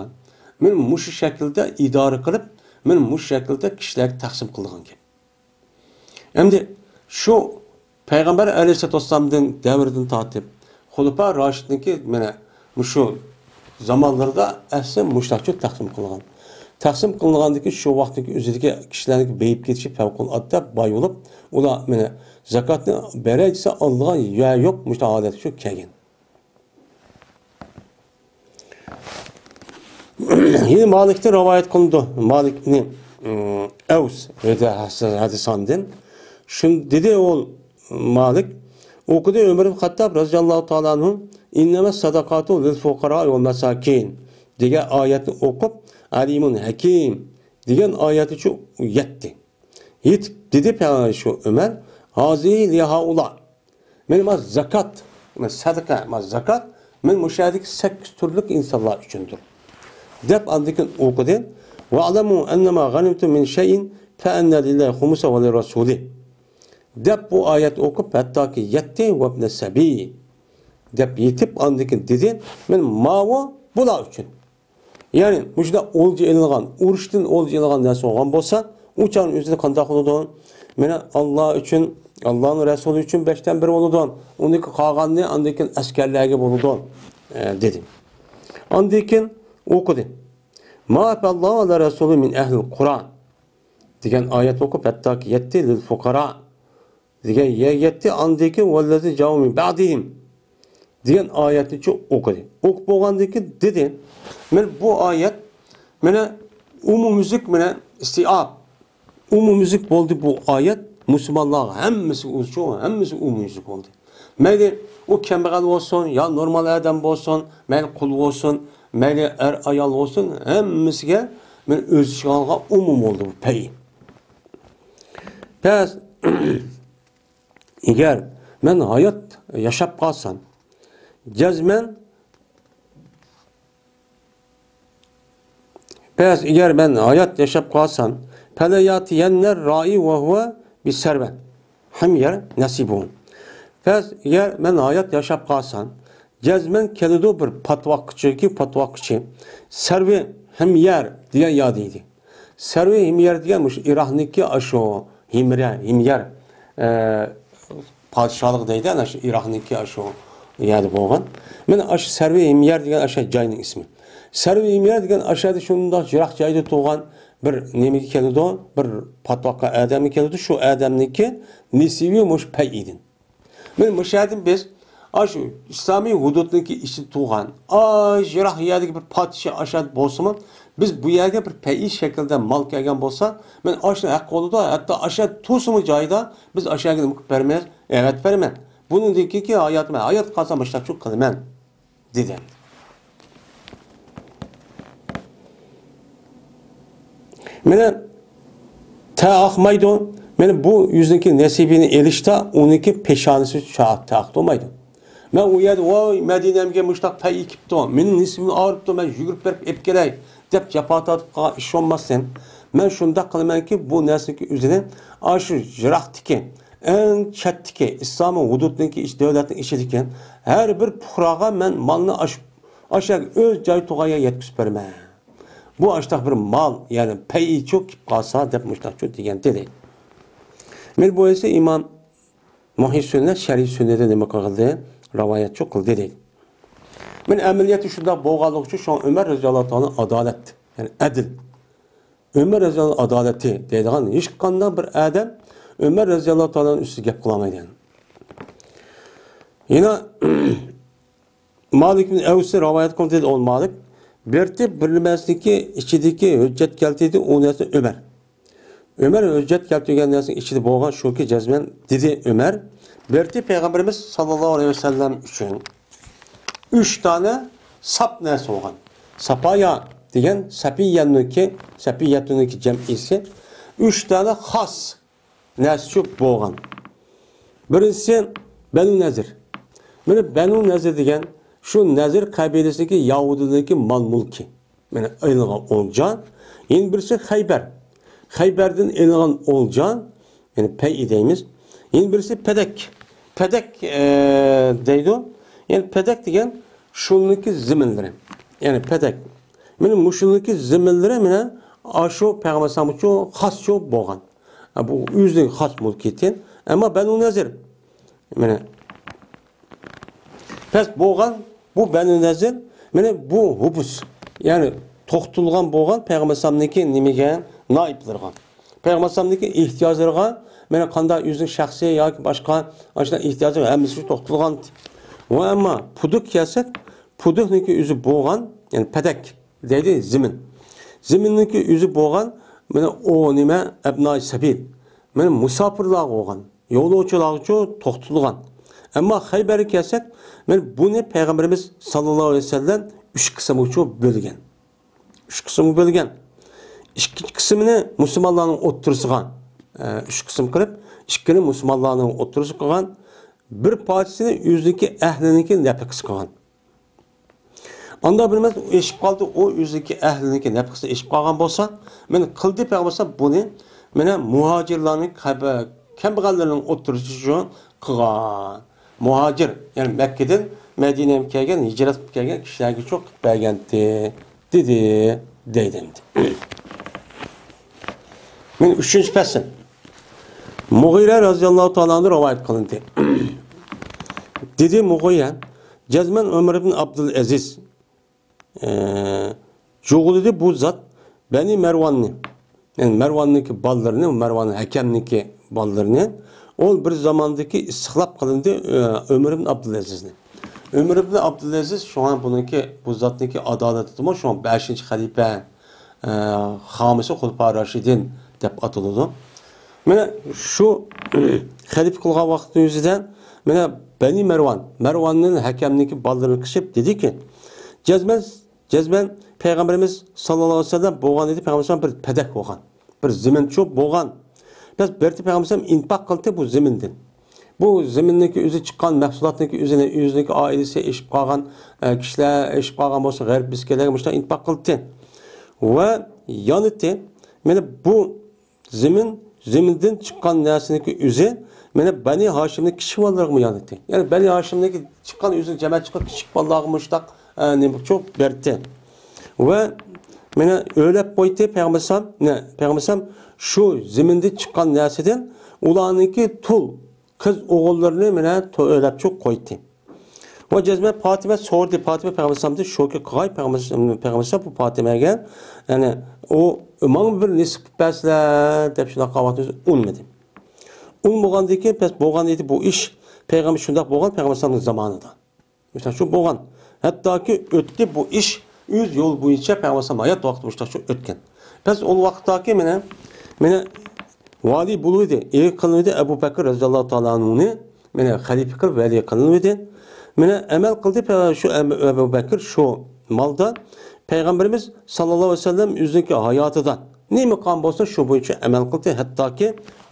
مانا مۇشۇ شەكىلدە ئىدارە قىلىپ، مانا مۇشۇ شەكىلدە كىشىلەرگە تەقسىم قىلىدىغان گەپ. ئەمدى شۇ پەيغەمبەر ئەلەيھىسسالاتۇ ۋەسسالامدىن دەۋرىدىن تارتىپ، خۇلىپا راشىدنىڭكى مانا مۇشۇ زامانلىرىدا ئەسلى مۇشتاقچۇ تەقسىم قىلغان. تەقسىم قىلىنغاندىكى شۇ ۋاقىتتىكى ئۆزىدىكى كىشىلەرنىڭكى بېيىپ كېتىشى، پەۋقۇلئاددە باي بولۇپ، ئۇلار مانا زاكاتنى بېرەي دېسە ئالىدىغان يەر يوق، مۇشۇنداق ھالەتكە شۇ كەلگەن. يەنە مالىكتىن رىۋايەت قىلىنىدۇ. مالىك ئىبنى، ئىم، ئەۋس ھەدىساندىن. شۇن-، دېدى ئۇ مالىك، ئوقۇدى ئۆمەر ئىبن خەتتاب رەزىياللاھۇ تائالا ئەنھۇ، «ئىننەمەس سەدەقاتۇ لىل فۇقەرائى ۋەل مەساكىن» دېگەن ئايەتنى ئوقۇپ، «ئەلىمۇن ھەكىم» دېگەن ئايەتكىچە يەتتى. يېتىپ دېدى پە-، شۇ ئۆمەر، «ھازىھى لىھائۇلا». مانا ما زاكات، ما سەدىقە، ما زاكات، مانا مۇشۇ يەردىكى سەككىز تۈرلۈك ئىنسانلار ئۈچۈندۇر. دەپ ئاندىن كېيىن ئوقۇدى. «ۋەئلەمۇ ئەننەما غەنىمتۇم مىن شەيئىن فەئەننە لىللاھى خۇمۇسەھۇ ۋەلىررەسۇلى» دەپ بۇ ئايەتنى ئوقۇپ، ھەتتاكى يەتتى، «ۋەبنە سەبىي» دەپ يېتىپ ئاندىن كېيىن دېدى، مانا ماۋۇ بۇلار ئۈچۈن. يەنى مۇشۇنداق ئولجا ئېلىنغان، ئۇرۇشتىن ئولجا ئېلىنغان نەرسە بولغان بولسا، ئۇ چاغنىڭ ئۆزىدە قانداق بولىدۇ؟ مانا ئاللا ئۈچۈن، ئاللانىڭ رەسۇلى ئۈچۈن بەشتىن بىر بولىدۇ. ئۇنىڭ قالغانىنى ئاندىن كېيىن ئەسكەرلەرگە بولىدۇ، ئە، دېدى. ئاندىن كېيىن ئوقۇدى. «ما ئەفەللاھۇ ئەلە رەسۇلى مىن ئەھلىل قۇرا» دېگەن ئايەت ئوقۇپ، ھەتتاكى يەتتى، «لىل فۇقەرا» دېگەن يەرگە يەتتى. ئاندىن كېيىن «ۋەللەزىنە جائۇ مىن بەئدىھىم» دېگەن ئايەتنىچۇ ئوقۇدى. ئوقۇپ بولغاندىن كېيىن دېدى، مانا بۇ ئايەت، مانا ئومۇميۈزلۈك، مانا ئىستىئاب. ئومۇميۈزلۈك بولدى بۇ ئايەت. مۇسۇلمانلارغا ھەممىسى ئوزۇچۇ، ھەممىسى ئومۇميۈزلۈك بولدى. مەيلى ئۇ كەمبەغەل بولسۇن، يا نورمال ئادەم بولسۇن، مەيلى قۇل بولسۇن، مەيلى ئەر ئايال بولسۇن، ھەممىسىگە مانا ئۆز ئىچىگە ئالغان ئومۇم بولدى بۇ پەي. پەس، ئەگەر مەن ھايات ياشاپ قالسام، جەزمەن، پەس، ئەگەر مەن ھايات ياشاپ قالسام، فەلەياتىيەننەر رائى ۋەھۇۋە بىسەرۋە ھىميەر نەسىبۇ. پەس، ئەگەر مەن ھايات ياشاپ قالسام، جەزمەن كېلىدۇ بىر پاتۋاققىچىكى، پاتۋاققىچى، سەرۋى ھىميەر دېگەن يەر دەيدۇ. سەرۋى ھىميەر دېگەن مۇشۇ ئىراقنىڭكى ئاشۇ ھىمرە، ھىميەر، ئە، پادىشاھلىقى دەيدۇ، ئەنە شۇ ئىراقنىڭكى ئاشۇ يەردە بولغان. مانا ئاشۇ سەرۋى ھىميەر دېگەن ئاشۇ جاينىڭ ئىسمى. سەرۋى ھىميەر دېگەن ئاشۇ يەردە شۇنداق يىراق جايدا تۇرغان بىر نېمىگە كېلىدۇ، بىر پاتۋاققا ئادەمگە كېلىدۇ. شۇ ئادەمنىڭكى نېسىۋى مۇشۇ پەيئىدىن. مانا مۇشۇ يەردىن بىز ئاشۇ ئىسلامىي ھۇدۇدنىڭكى ئىچىدە تۇرغان، ئاي، يىراق يەردىكى بىر پادىشاھ ئاشۇ يەردە بولسىمۇ، بىز بۇ يەرگە بىر پەيئىي شەكىلدە مال كەلگەن بولسا، مانا ئاشۇ ھەق بولىدۇ، ھەتتا ئاشۇ يەردە تۇرسىمۇ جايىدا، بىز ئاشۇ يەرگە نېمە قىلىپ بەرمەيمىز؟ ئەۋەتىپ بەرمەيمىز. بۇنىڭدىن كېيىنكى ھاياتىمدا ھايات قالسام مۇشۇنداق چوق قىلىمەن، دېدى. مانا تە ئاقمايدۇ. مانا بۇ ئۆزىنىڭكى نېسىبىنى ئېلىشتا ئۇنىڭكى پېشانىسى تە ئاقتۇرمايدۇ. مەن ئۇ يەردە، ۋاي، مەدىنەمگە مۇشتاق پەي كېپتۇ، مېنىڭ نېسىبىمنى ئاغرىپتۇ، مەن يۈگۈرۈپ بېرىپ ئېلىپ كەلەي، دەپ جاپا تارتىپ قالغان ئىش بولماستىن، مەن شۇنداق قىلىمەنكى، بۇ نەرسىنىڭكى ئۆزىنى ئاشۇ يىراقتىكى، ئەڭ چەتتىكى، ئىسلامىي ھۇدۇدنىڭكى ئىچ-، دۆلەتنىڭ ئىچىدىكى ھەر بىر پۇقراغا مەن مالنى ئاش-، ئاشۇ ئۆز جاي تۇغان يەرگە يەتكۈزۈپ بېرىمەن. بۇ ئاشتاق بىر مال، يەنى پەيئىچۇ كېلىپ قالسا دەپ مۇشتاقچۇ دېگەنتى دەيدۇ. مانا بۇ ئىسى ئىمام مۇھيى سۈننە شەرھى سۈننىدە نېمە قىلدى؟ رىۋايەتچۇ قىلدى دەيدۇ. مانا ئەمەلىيەتتە شۇنداق بولغانلىقى ئۈچۈن شۇڭا ئۆمەر رەزىياللاھۇ تائالا ئادالەت، يەنى ئەدىل. ئۆمەر رەزىياللاھۇ ئادالىتى دەيدىغان ھېچقانداق بىر ئادەم ئۆمەر رەزىياللاھۇ تائالانىڭ ئۈستىدە گەپ قىلالمايدۇ. يەنە مالىك ئىبن ئەۋسى رىۋايەت قىلدى دېدى ئول مالىك. بىرتى بىر نېمىسىنىڭكى ئىچىدىكى ھۆججەت كەلتى دېدى، ئۇ نەرسە ئۆمەر. ئۆمەر ھۆججەت كەلتۈرگەن نەرسىنىڭ ئىچىدە بولغان شۇكى جەزمەن دېدى ئۆمەر. بىرتى پەيغەمبىرىمىز ساللاللاھۇ ئەلەيھى ۋەسەللەم ئۈچۈن ئۈچ دانە ساپ نەرسە بولغان. ساپايا دېگەن سەپىيەنىڭكى، سەپىيەتۇنىڭكى جەمئىسى. ئۈچ دانە خاس نەرسىچۇ بولغان. بىرىنچىسى بەنۇ نەزىر. مانا بەنۇ نەزىر دېگەن شۇ نەزىر قەبىلىسىدىكى يەھۇدىيلارنىڭكى مال-مۈلكى. مانا ئېلىنغان ئولجان. يەنە بىرسى خەيبەر. خەيبەردىن ئېلىنغان ئولجان، يەنى پەيئى دەيمىز. يەنە بىرسى پەدەك. پەدەك، ئە، دەيدۇ. يەنى پەدەك دېگەن شۇنىڭكى زېمىنلىرى. يەنى پەدەك. مانا مۇشۇنىڭكى زېمىنلىرى مانا ئاشۇ پەيغەمبەر ئەلەيھىسسالامغىچۇ خاسچۇ بولغان. ئە، بۇ ئۆزىنىڭ خاس مۈلكىيىتى. ئەمما بەنۇ نەزىر، مانا، پەس بولغان بۇ بەنۇ نەزىر، مانا بۇ ھۇبۇس، يەنى توختىتىلغان بولغان پەيغەمبەر ئەلەيھىسسالامنىڭكى نېمىگە؟ نائىبلىرىغا. پەيغەمبەر ئەلەيھىسسالامنىڭكى ئېھتىياجلىرىغا، مانا قانداق ئۆزىنىڭ شەخسىي ياكى باشقا ئاشۇنداق ئېھتىياجلىرى ھەممىسى توختىتىلغان. ۋە ئەمما پۇدۇق كەلسەك، پۇدۇقنىڭكى ئۆزى بولغان، يەنى پەدەك دەيدۇ، زېمىن. زېمىننىڭكى ئۆزى بولغان، مانا ئۇ نېمە، ئەبنائى سەبىل. مانا مۇساپىرلارغا بولغان، يولۇچىلارغىچۇ توختىتىلغان. ئەمما خەيبەرگە كەلسەك، مانا بۇنى پەيغەمبىرىمىز ساللاللاھۇ ئەلەيھى ۋەسەللەم ئۈچ قىسىمغىچۇ بۆلگەن. ئۈچ قىسىمغا بۆلگەن. ئىككىنچى قىسمىنى مۇسۇلمانلارنىڭ ئوتتۇرىسىغا، ئە، ئۈچ قىسىم قىلىپ، ئىككىنى مۇسۇلمانلارنىڭ ئوتتۇرىسىغا قىلغان، بىر پارچىسىنى ئۆزىنىڭكى ئەھلىنىڭكى نەپىقىسىگە قىلغان. ئاندا بىر مەسىلە ئېشىپ قالدى، ئۇ ئۆزىنىڭكى ئەھلىنىڭكى نەپىقىسى ئېشىپ قالغان بولسا، مانا قىلدى پەيغەمبەر بۇنى، مانا مۇھاجىرلارنىڭ كەمبەغەللىرىنىڭ ئوتتۇرىسى ئۈچۈن قىلغان. مۇھاجىر، يەنى مەككىدىن مەدىنەگە كەلگەن، ھىجرەت قىلىپ كەلگەن كىشىلەرگە چوق قىلىپ بەرگەنتى، دېدى، دەيدۇ ئەمدى. مانا ئۈچىنچى پەسىل. مۇغىرە رەزىياللاھۇ تائالا ئەنھۇ رىۋايەت قىلىندى. دېدى مۇغىرە، جەزمەن ئۆمەر ئىبن ئابدۇلئەزىز، ئە، جۇغلىدى بۇ زات بەنى مەرۋاننى. يەنى مەرۋاننىڭكى بالىلىرىنى، مەرۋان ھەكەمنىڭكى بالىلىرىنى. ئۇ بىر زاماندىكى ئىستىخلاپ قىلىندى، ئە، ئۆمەر ئىبن ئابدۇلئەزىزنى. ئۆمەر ئىبن ئابدۇلئەزىز شۇڭا بۇنىڭكى، بۇ زاتنىڭكى ئادالىتىدىمۇ شۇڭا بەشىنچى خەلىپە، ئە، خامىسى خۇلىپا راشىدىن دەپ ئاتىلىدۇ. مانا شۇ خەلىپە قىلغان ۋاقىتنىڭ ئۆزىدە مانا بەنى مەرۋان، مەرۋاننىڭ ھەكەمنىڭكى بالىلىرىنى قىسىپ دېدىكى، جەزمەن، جەزمەن پەيغەمبىرىمىز ساللاللاھۇ ئەلەيھى ۋەسەللەم بولغان ئىدى، پەيغەمبىرىمىز بىر پەدەك بولغان، بىر زېمىنچۇ بولغان. بەس بىردە پەيغەمبىرىمىز ئىنپاق قىلدى بۇ زېمىندىن. بۇ زېمىننىڭكى ئۆزى چىققان مەھسۇلاتنىڭكى ئۆزىنى، ئۆزىنىڭكى ئائىلىسى ئېشىپ قالغان، ئە، كىشىلەر ئېشىپ قالغان بولسا، غەرىب مىسكىنلەرگە مۇشۇنداق ئىنپاق قىلدى. ۋە يانىتى، مانا بۇ زېمىن، زېمىندىن چىققان نەرسىنىڭكى ئۆزى، مانا بەنى ھاشىمنىڭ كىچىك بالىلىرىغىمۇ يانىتى. يەنى بەنى ھاشىمنىڭكى چىققان ئۆزىنى جەمەت چىققان كىچىك بالىلارغا مۇشۇنداق، ئە، نېمە ئۈچۈن بەردى. ۋە مانا ئۆلەپ قويدى پەيغەمبەر ئەلەيھىسسالام، نە، پەيغەمبەر ئەلەيھىسسالام شۇ زېمىندىن چىققان نەرسىدىن ئۇلارنىڭكى تۇل قىز ئوغۇللىرىنى مانا تو-، ئۆلەپ چىقىپ قويدى. ۋە جەزمەن پاتىمە سورىدى، پاتىمە پەيغەمبەر ئەلەيھىسسالامدىن شۇكى قىغاي، پەيغەمبەر، پەيغەمبەر ئەلەيھىسسالام بۇ پاتىمەگە، يەنى ئۇ ماڭا بىر نېسىپ قىلىپ بەرسىلە دەپ شۇنداق قىلغان ۋاقتىمىزدا ئۇنىمىدى. ئۇنىمىغاندىن كېيىن پەس بولغان ئىدى بۇ ئىش، پەيغەمبەر شۇنداق بولغان پەيغەمبەر ئەلەيھىسسالامنىڭ زامانىدا. مۇشۇنداق شۇ بولغان. ھەتتاكى ئۆتتى بۇ ئىش يۈز يىل بويىچە پەيغەمبەر ئەلەيھىسسالام ھايات ۋاقتى مۇشۇنداق شۇ ئۆتكەن. پەس ئۇ ۋاقىتتاكى مانا، مانا ۋالىي بولۇۋىدى، ئىگە قىلىنىۋىدى ئەبۇ بەكرى رەزىياللاھۇ تائالا ئەنھۇنى، مانا خەلىپە قىلىپ ۋەلى قىلىنىۋىدى. مانا ئەمەل قىلدى پە-، شۇ ئەم-، ئەبۇ بەكىر شۇ مالدا پەيغەمبىرىمىز ساللاللاھۇ ئەلەيھى ۋەسەللەم ئۆزىنىڭكى ھاياتىدا نېمە قىلغان بولسا، شۇ بويىچە ئەمەل قىلدى. ھەتتاكى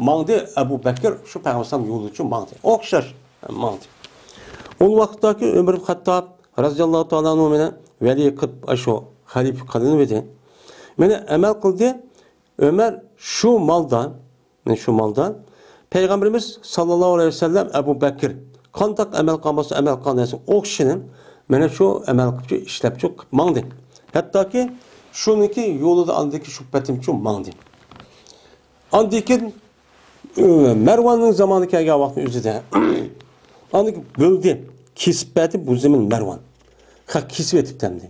ماڭدى، ئەبۇ بەكىر شۇ پەيغەمبەر ئەلەيھىسسالام يولىچە ماڭدى. ئوخشاش ماڭدى. ئۇ ۋاقىتتاكى ئۆمەر ئىبن خەتتاب رەزىياللاھۇ تائالا ئەنھۇ مانا ۋەلى قىلىپ، ئاشۇ خەلىپە قىلىنىۋىدى. مانا ئەمەل قىلدى. ئۆمەر شۇ مالدا، مانا شۇ مالدا پەيغەمبىرىمىز ساللاللاھۇ ئەلەيھى ۋەسەللەم، ئەبۇ بەكىر قانداق ئەمەل قىلغان بولسا، ئەمەل قىلغان نەرسە ئوخشىشىنى مانا شۇ ئەمەل قىلىپچۇ، ئىشلەپچۇ، قىلىپ ماڭدى. ھەتتاكى شۇنىڭكى يولىدا ئاندىكى شۇ پېتىمچۇ ماڭدى. ئاندىن كېيىن، ئۆ، مەرۋاننىڭ زامانى كەلگەن ۋاقىتنىڭ ئۆزىدە ئاندىن كېيىن بۆلدى، كېسىپ بەردى بۇ زېمىن مەرۋان. خەق كېسىۋېتىپتۇ ئەمدى.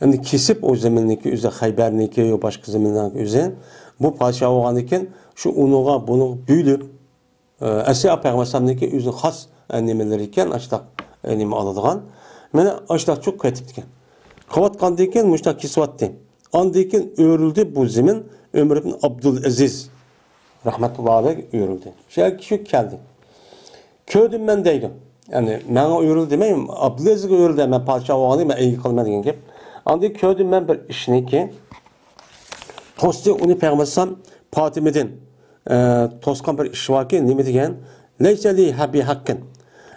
ئەمدى كېسىپ ئۇ زېمىننىكى ئۆزى، خەيبەرنىكى يا باشقا زېمىننىڭ ئۆزى، بۇ پادىشاھ بولغاندىن كېيىن شۇ ئۇنىغا، بۇنىغا بۆلۈپ، ئە، ئەسلى پەيغەمبەر ئەلەيھىسسالامنىڭكى ئۆزىنىڭ خاس، ئە، نېمىلىرى ئىكەن، ئاشتاق، ئە، نېمە ئالىدىغان. مانا ئاشتاقچۇ قېتىپتىكەن. قىلىۋاتقاندىن كېيىن مۇشتاق كېسىۋاتتى. ئاندىن كېيىن ئۆرۈلدى بۇ زېمىن ئۆمەر ئىبن ئابدۇلئەزىز رەھمەتۇللا ئەلەيھ ئۆرۈلدى. شۇ كىشى كەلدى. كۆردۈم مەن دەيدۇ. يەنى ماڭا ئۆرۈلدى دېمەي، ئابدۇلئەزىزگە ئۆرۈلدى. مەن پادىشاھ بولغاندىن كېيىن مەن ئىگە قىلىمەن دېگەن گەپ. ئاندىن كۆردۈم مەن بىر ئىشنىكى، توستى ئۇنى پەيغەمبەر ئەلەيھىسسالام پاتىمىدىن، ئە، توسقان بىر ئىش باركى، نېمە دېگەن؟ لەيسە لى ھە بىھەققىن.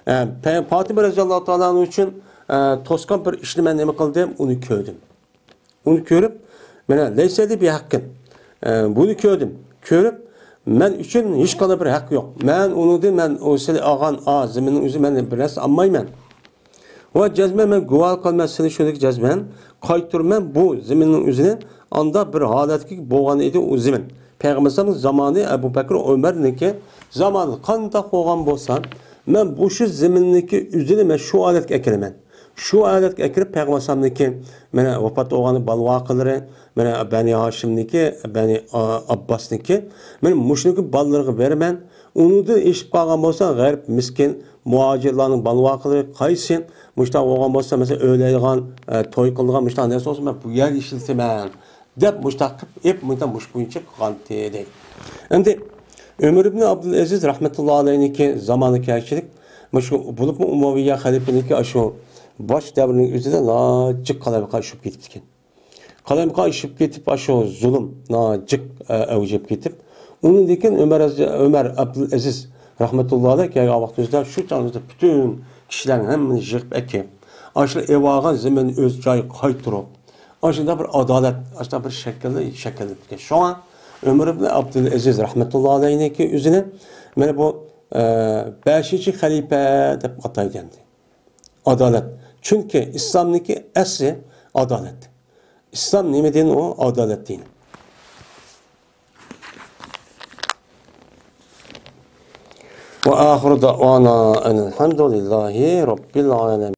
ئە، پە-، پاتىمە رەزىياللاھۇ تائالا ئەنھۇ ئۈچۈن، ئە، توسقان بىر ئىشنى مەن نېمە قىلدىم؟ ئۇنى كۆردۈم. ئۇنى كۆرۈپ، مانا، لەيسە لى بىھەققىن. ئە، بۇنى كۆردۈم. كۆرۈپ، مەن ئۈچۈن ھېچقانداق بىر ھەق يوق. مەن ئۇنىڭدىن، مەن ئۇ سىلى ئالغان، ئا، زېمىننىڭ ئۆزى، مەن بىر نەرسە ئالمايمەن. ۋە جەزمەن مەن گۇۋاھ قىلىمەن سېنى شۇنىڭكى جەزمەن قايتۇرىمەن بۇ زېمىننىڭ ئۆزىنى. ئاندا بىر ھالەتكە بولغان ئىدى ئۇ زېمىن. پەيغەمبەر ئەلەيھىسسالامنىڭ زامانى ئەبۇ بەكرى ئۆمەرنىڭكى زامانى قانداق بولغان بولسا، مەن بۇ شۇ زېمىننىڭكى ئۆزىنى مەن شۇ ھالەتكە ئەكىرىمەن. شۇ ھالەتكە ئەكىرىپ، پەيغەمبەر ئەلەيھىسسالامنىڭكى مانا ۋاپات بولغان بالىۋاقىلىرى، مانا بەنى ھاشىمنىڭكى، بەنى، ئا، ئابباسنىڭكى، مانا مۇشۇنىڭكى بالىلىرىغا بېرىمەن. ئۇنىڭدىن ئېشىپ قالغان بولسا، غەرىب، مىسكىن، مۇھاجىرلارنىڭ بالىۋاقىلىرى قايسى، مۇشۇنداق بولغان بولسا، مەسىلەن، ئۆيلەيدىغان، ئە، توي قىلىدىغان مۇشۇنداق نەرسە بولسا، مەن بۇ يەرگە ئىشلىتىمەن، دەپ مۇشۇنداق قىلىپ، ئېپ، مۇشۇنداق مۇشۇ بويىچە قىلغانتى، دەيدۇ. ئەمدى ئۆمەر ئىبن ئابدۇلئەزىز رەھمەتۇللا ئەلەيھنىڭكى زامانى كەلگۈچىلىك، مۇشۇ بولۇپمۇ ئۇمەۋىيە خەلىپىنىڭكى ئاشۇ باش دەۋرىنىڭ ئۆزىدە ناجىق قالايمىقان ئىششىپ كېتىپتىكەن. قالايمىقان ئىششىپ كېتىپ، ئاشۇ زۇلۇم ناجىق، ئە، ئەۋج ئېلىپ كېتىپ، ئۇنىڭدىن كېيىن ئۆمەر ئەز-، ئۆمەر ئابدۇلئەزىز رەھمەتۇللا ئەلەيھ كەلگەن ۋاقتىمىزدا شۇ چاغىمىزدا پۈتۈن كىشىلەرنى ھەممىنى يىغىپ ئەكىپ، ئاشۇ ئېۋالغان زېمىننى ئۆز جايىغا قايتۇرۇپ، ئاشۇنداق بىر ئادالەت، ئاشۇنداق بىر شەكىلدە شەكىللىنىپ كەتكەن. شۇڭا ئۆمەر ئىبن ئابدۇلئەزىز رەھمەتۇللا ئەلەيھنىڭكى ئۆزىنى مانا بۇ، ئە، بەشىنچى خەلىپە دەپ ئاتايدۇ ئەمدى. ئادالەت. چۈنكى ئىسلامنىڭكى ئەسلى ئادالەت. ئىسلام نېمە دىن ئۇ؟ ئادالەت دىنى. وآخر دعوانا أن الحمد لله رب العالمين.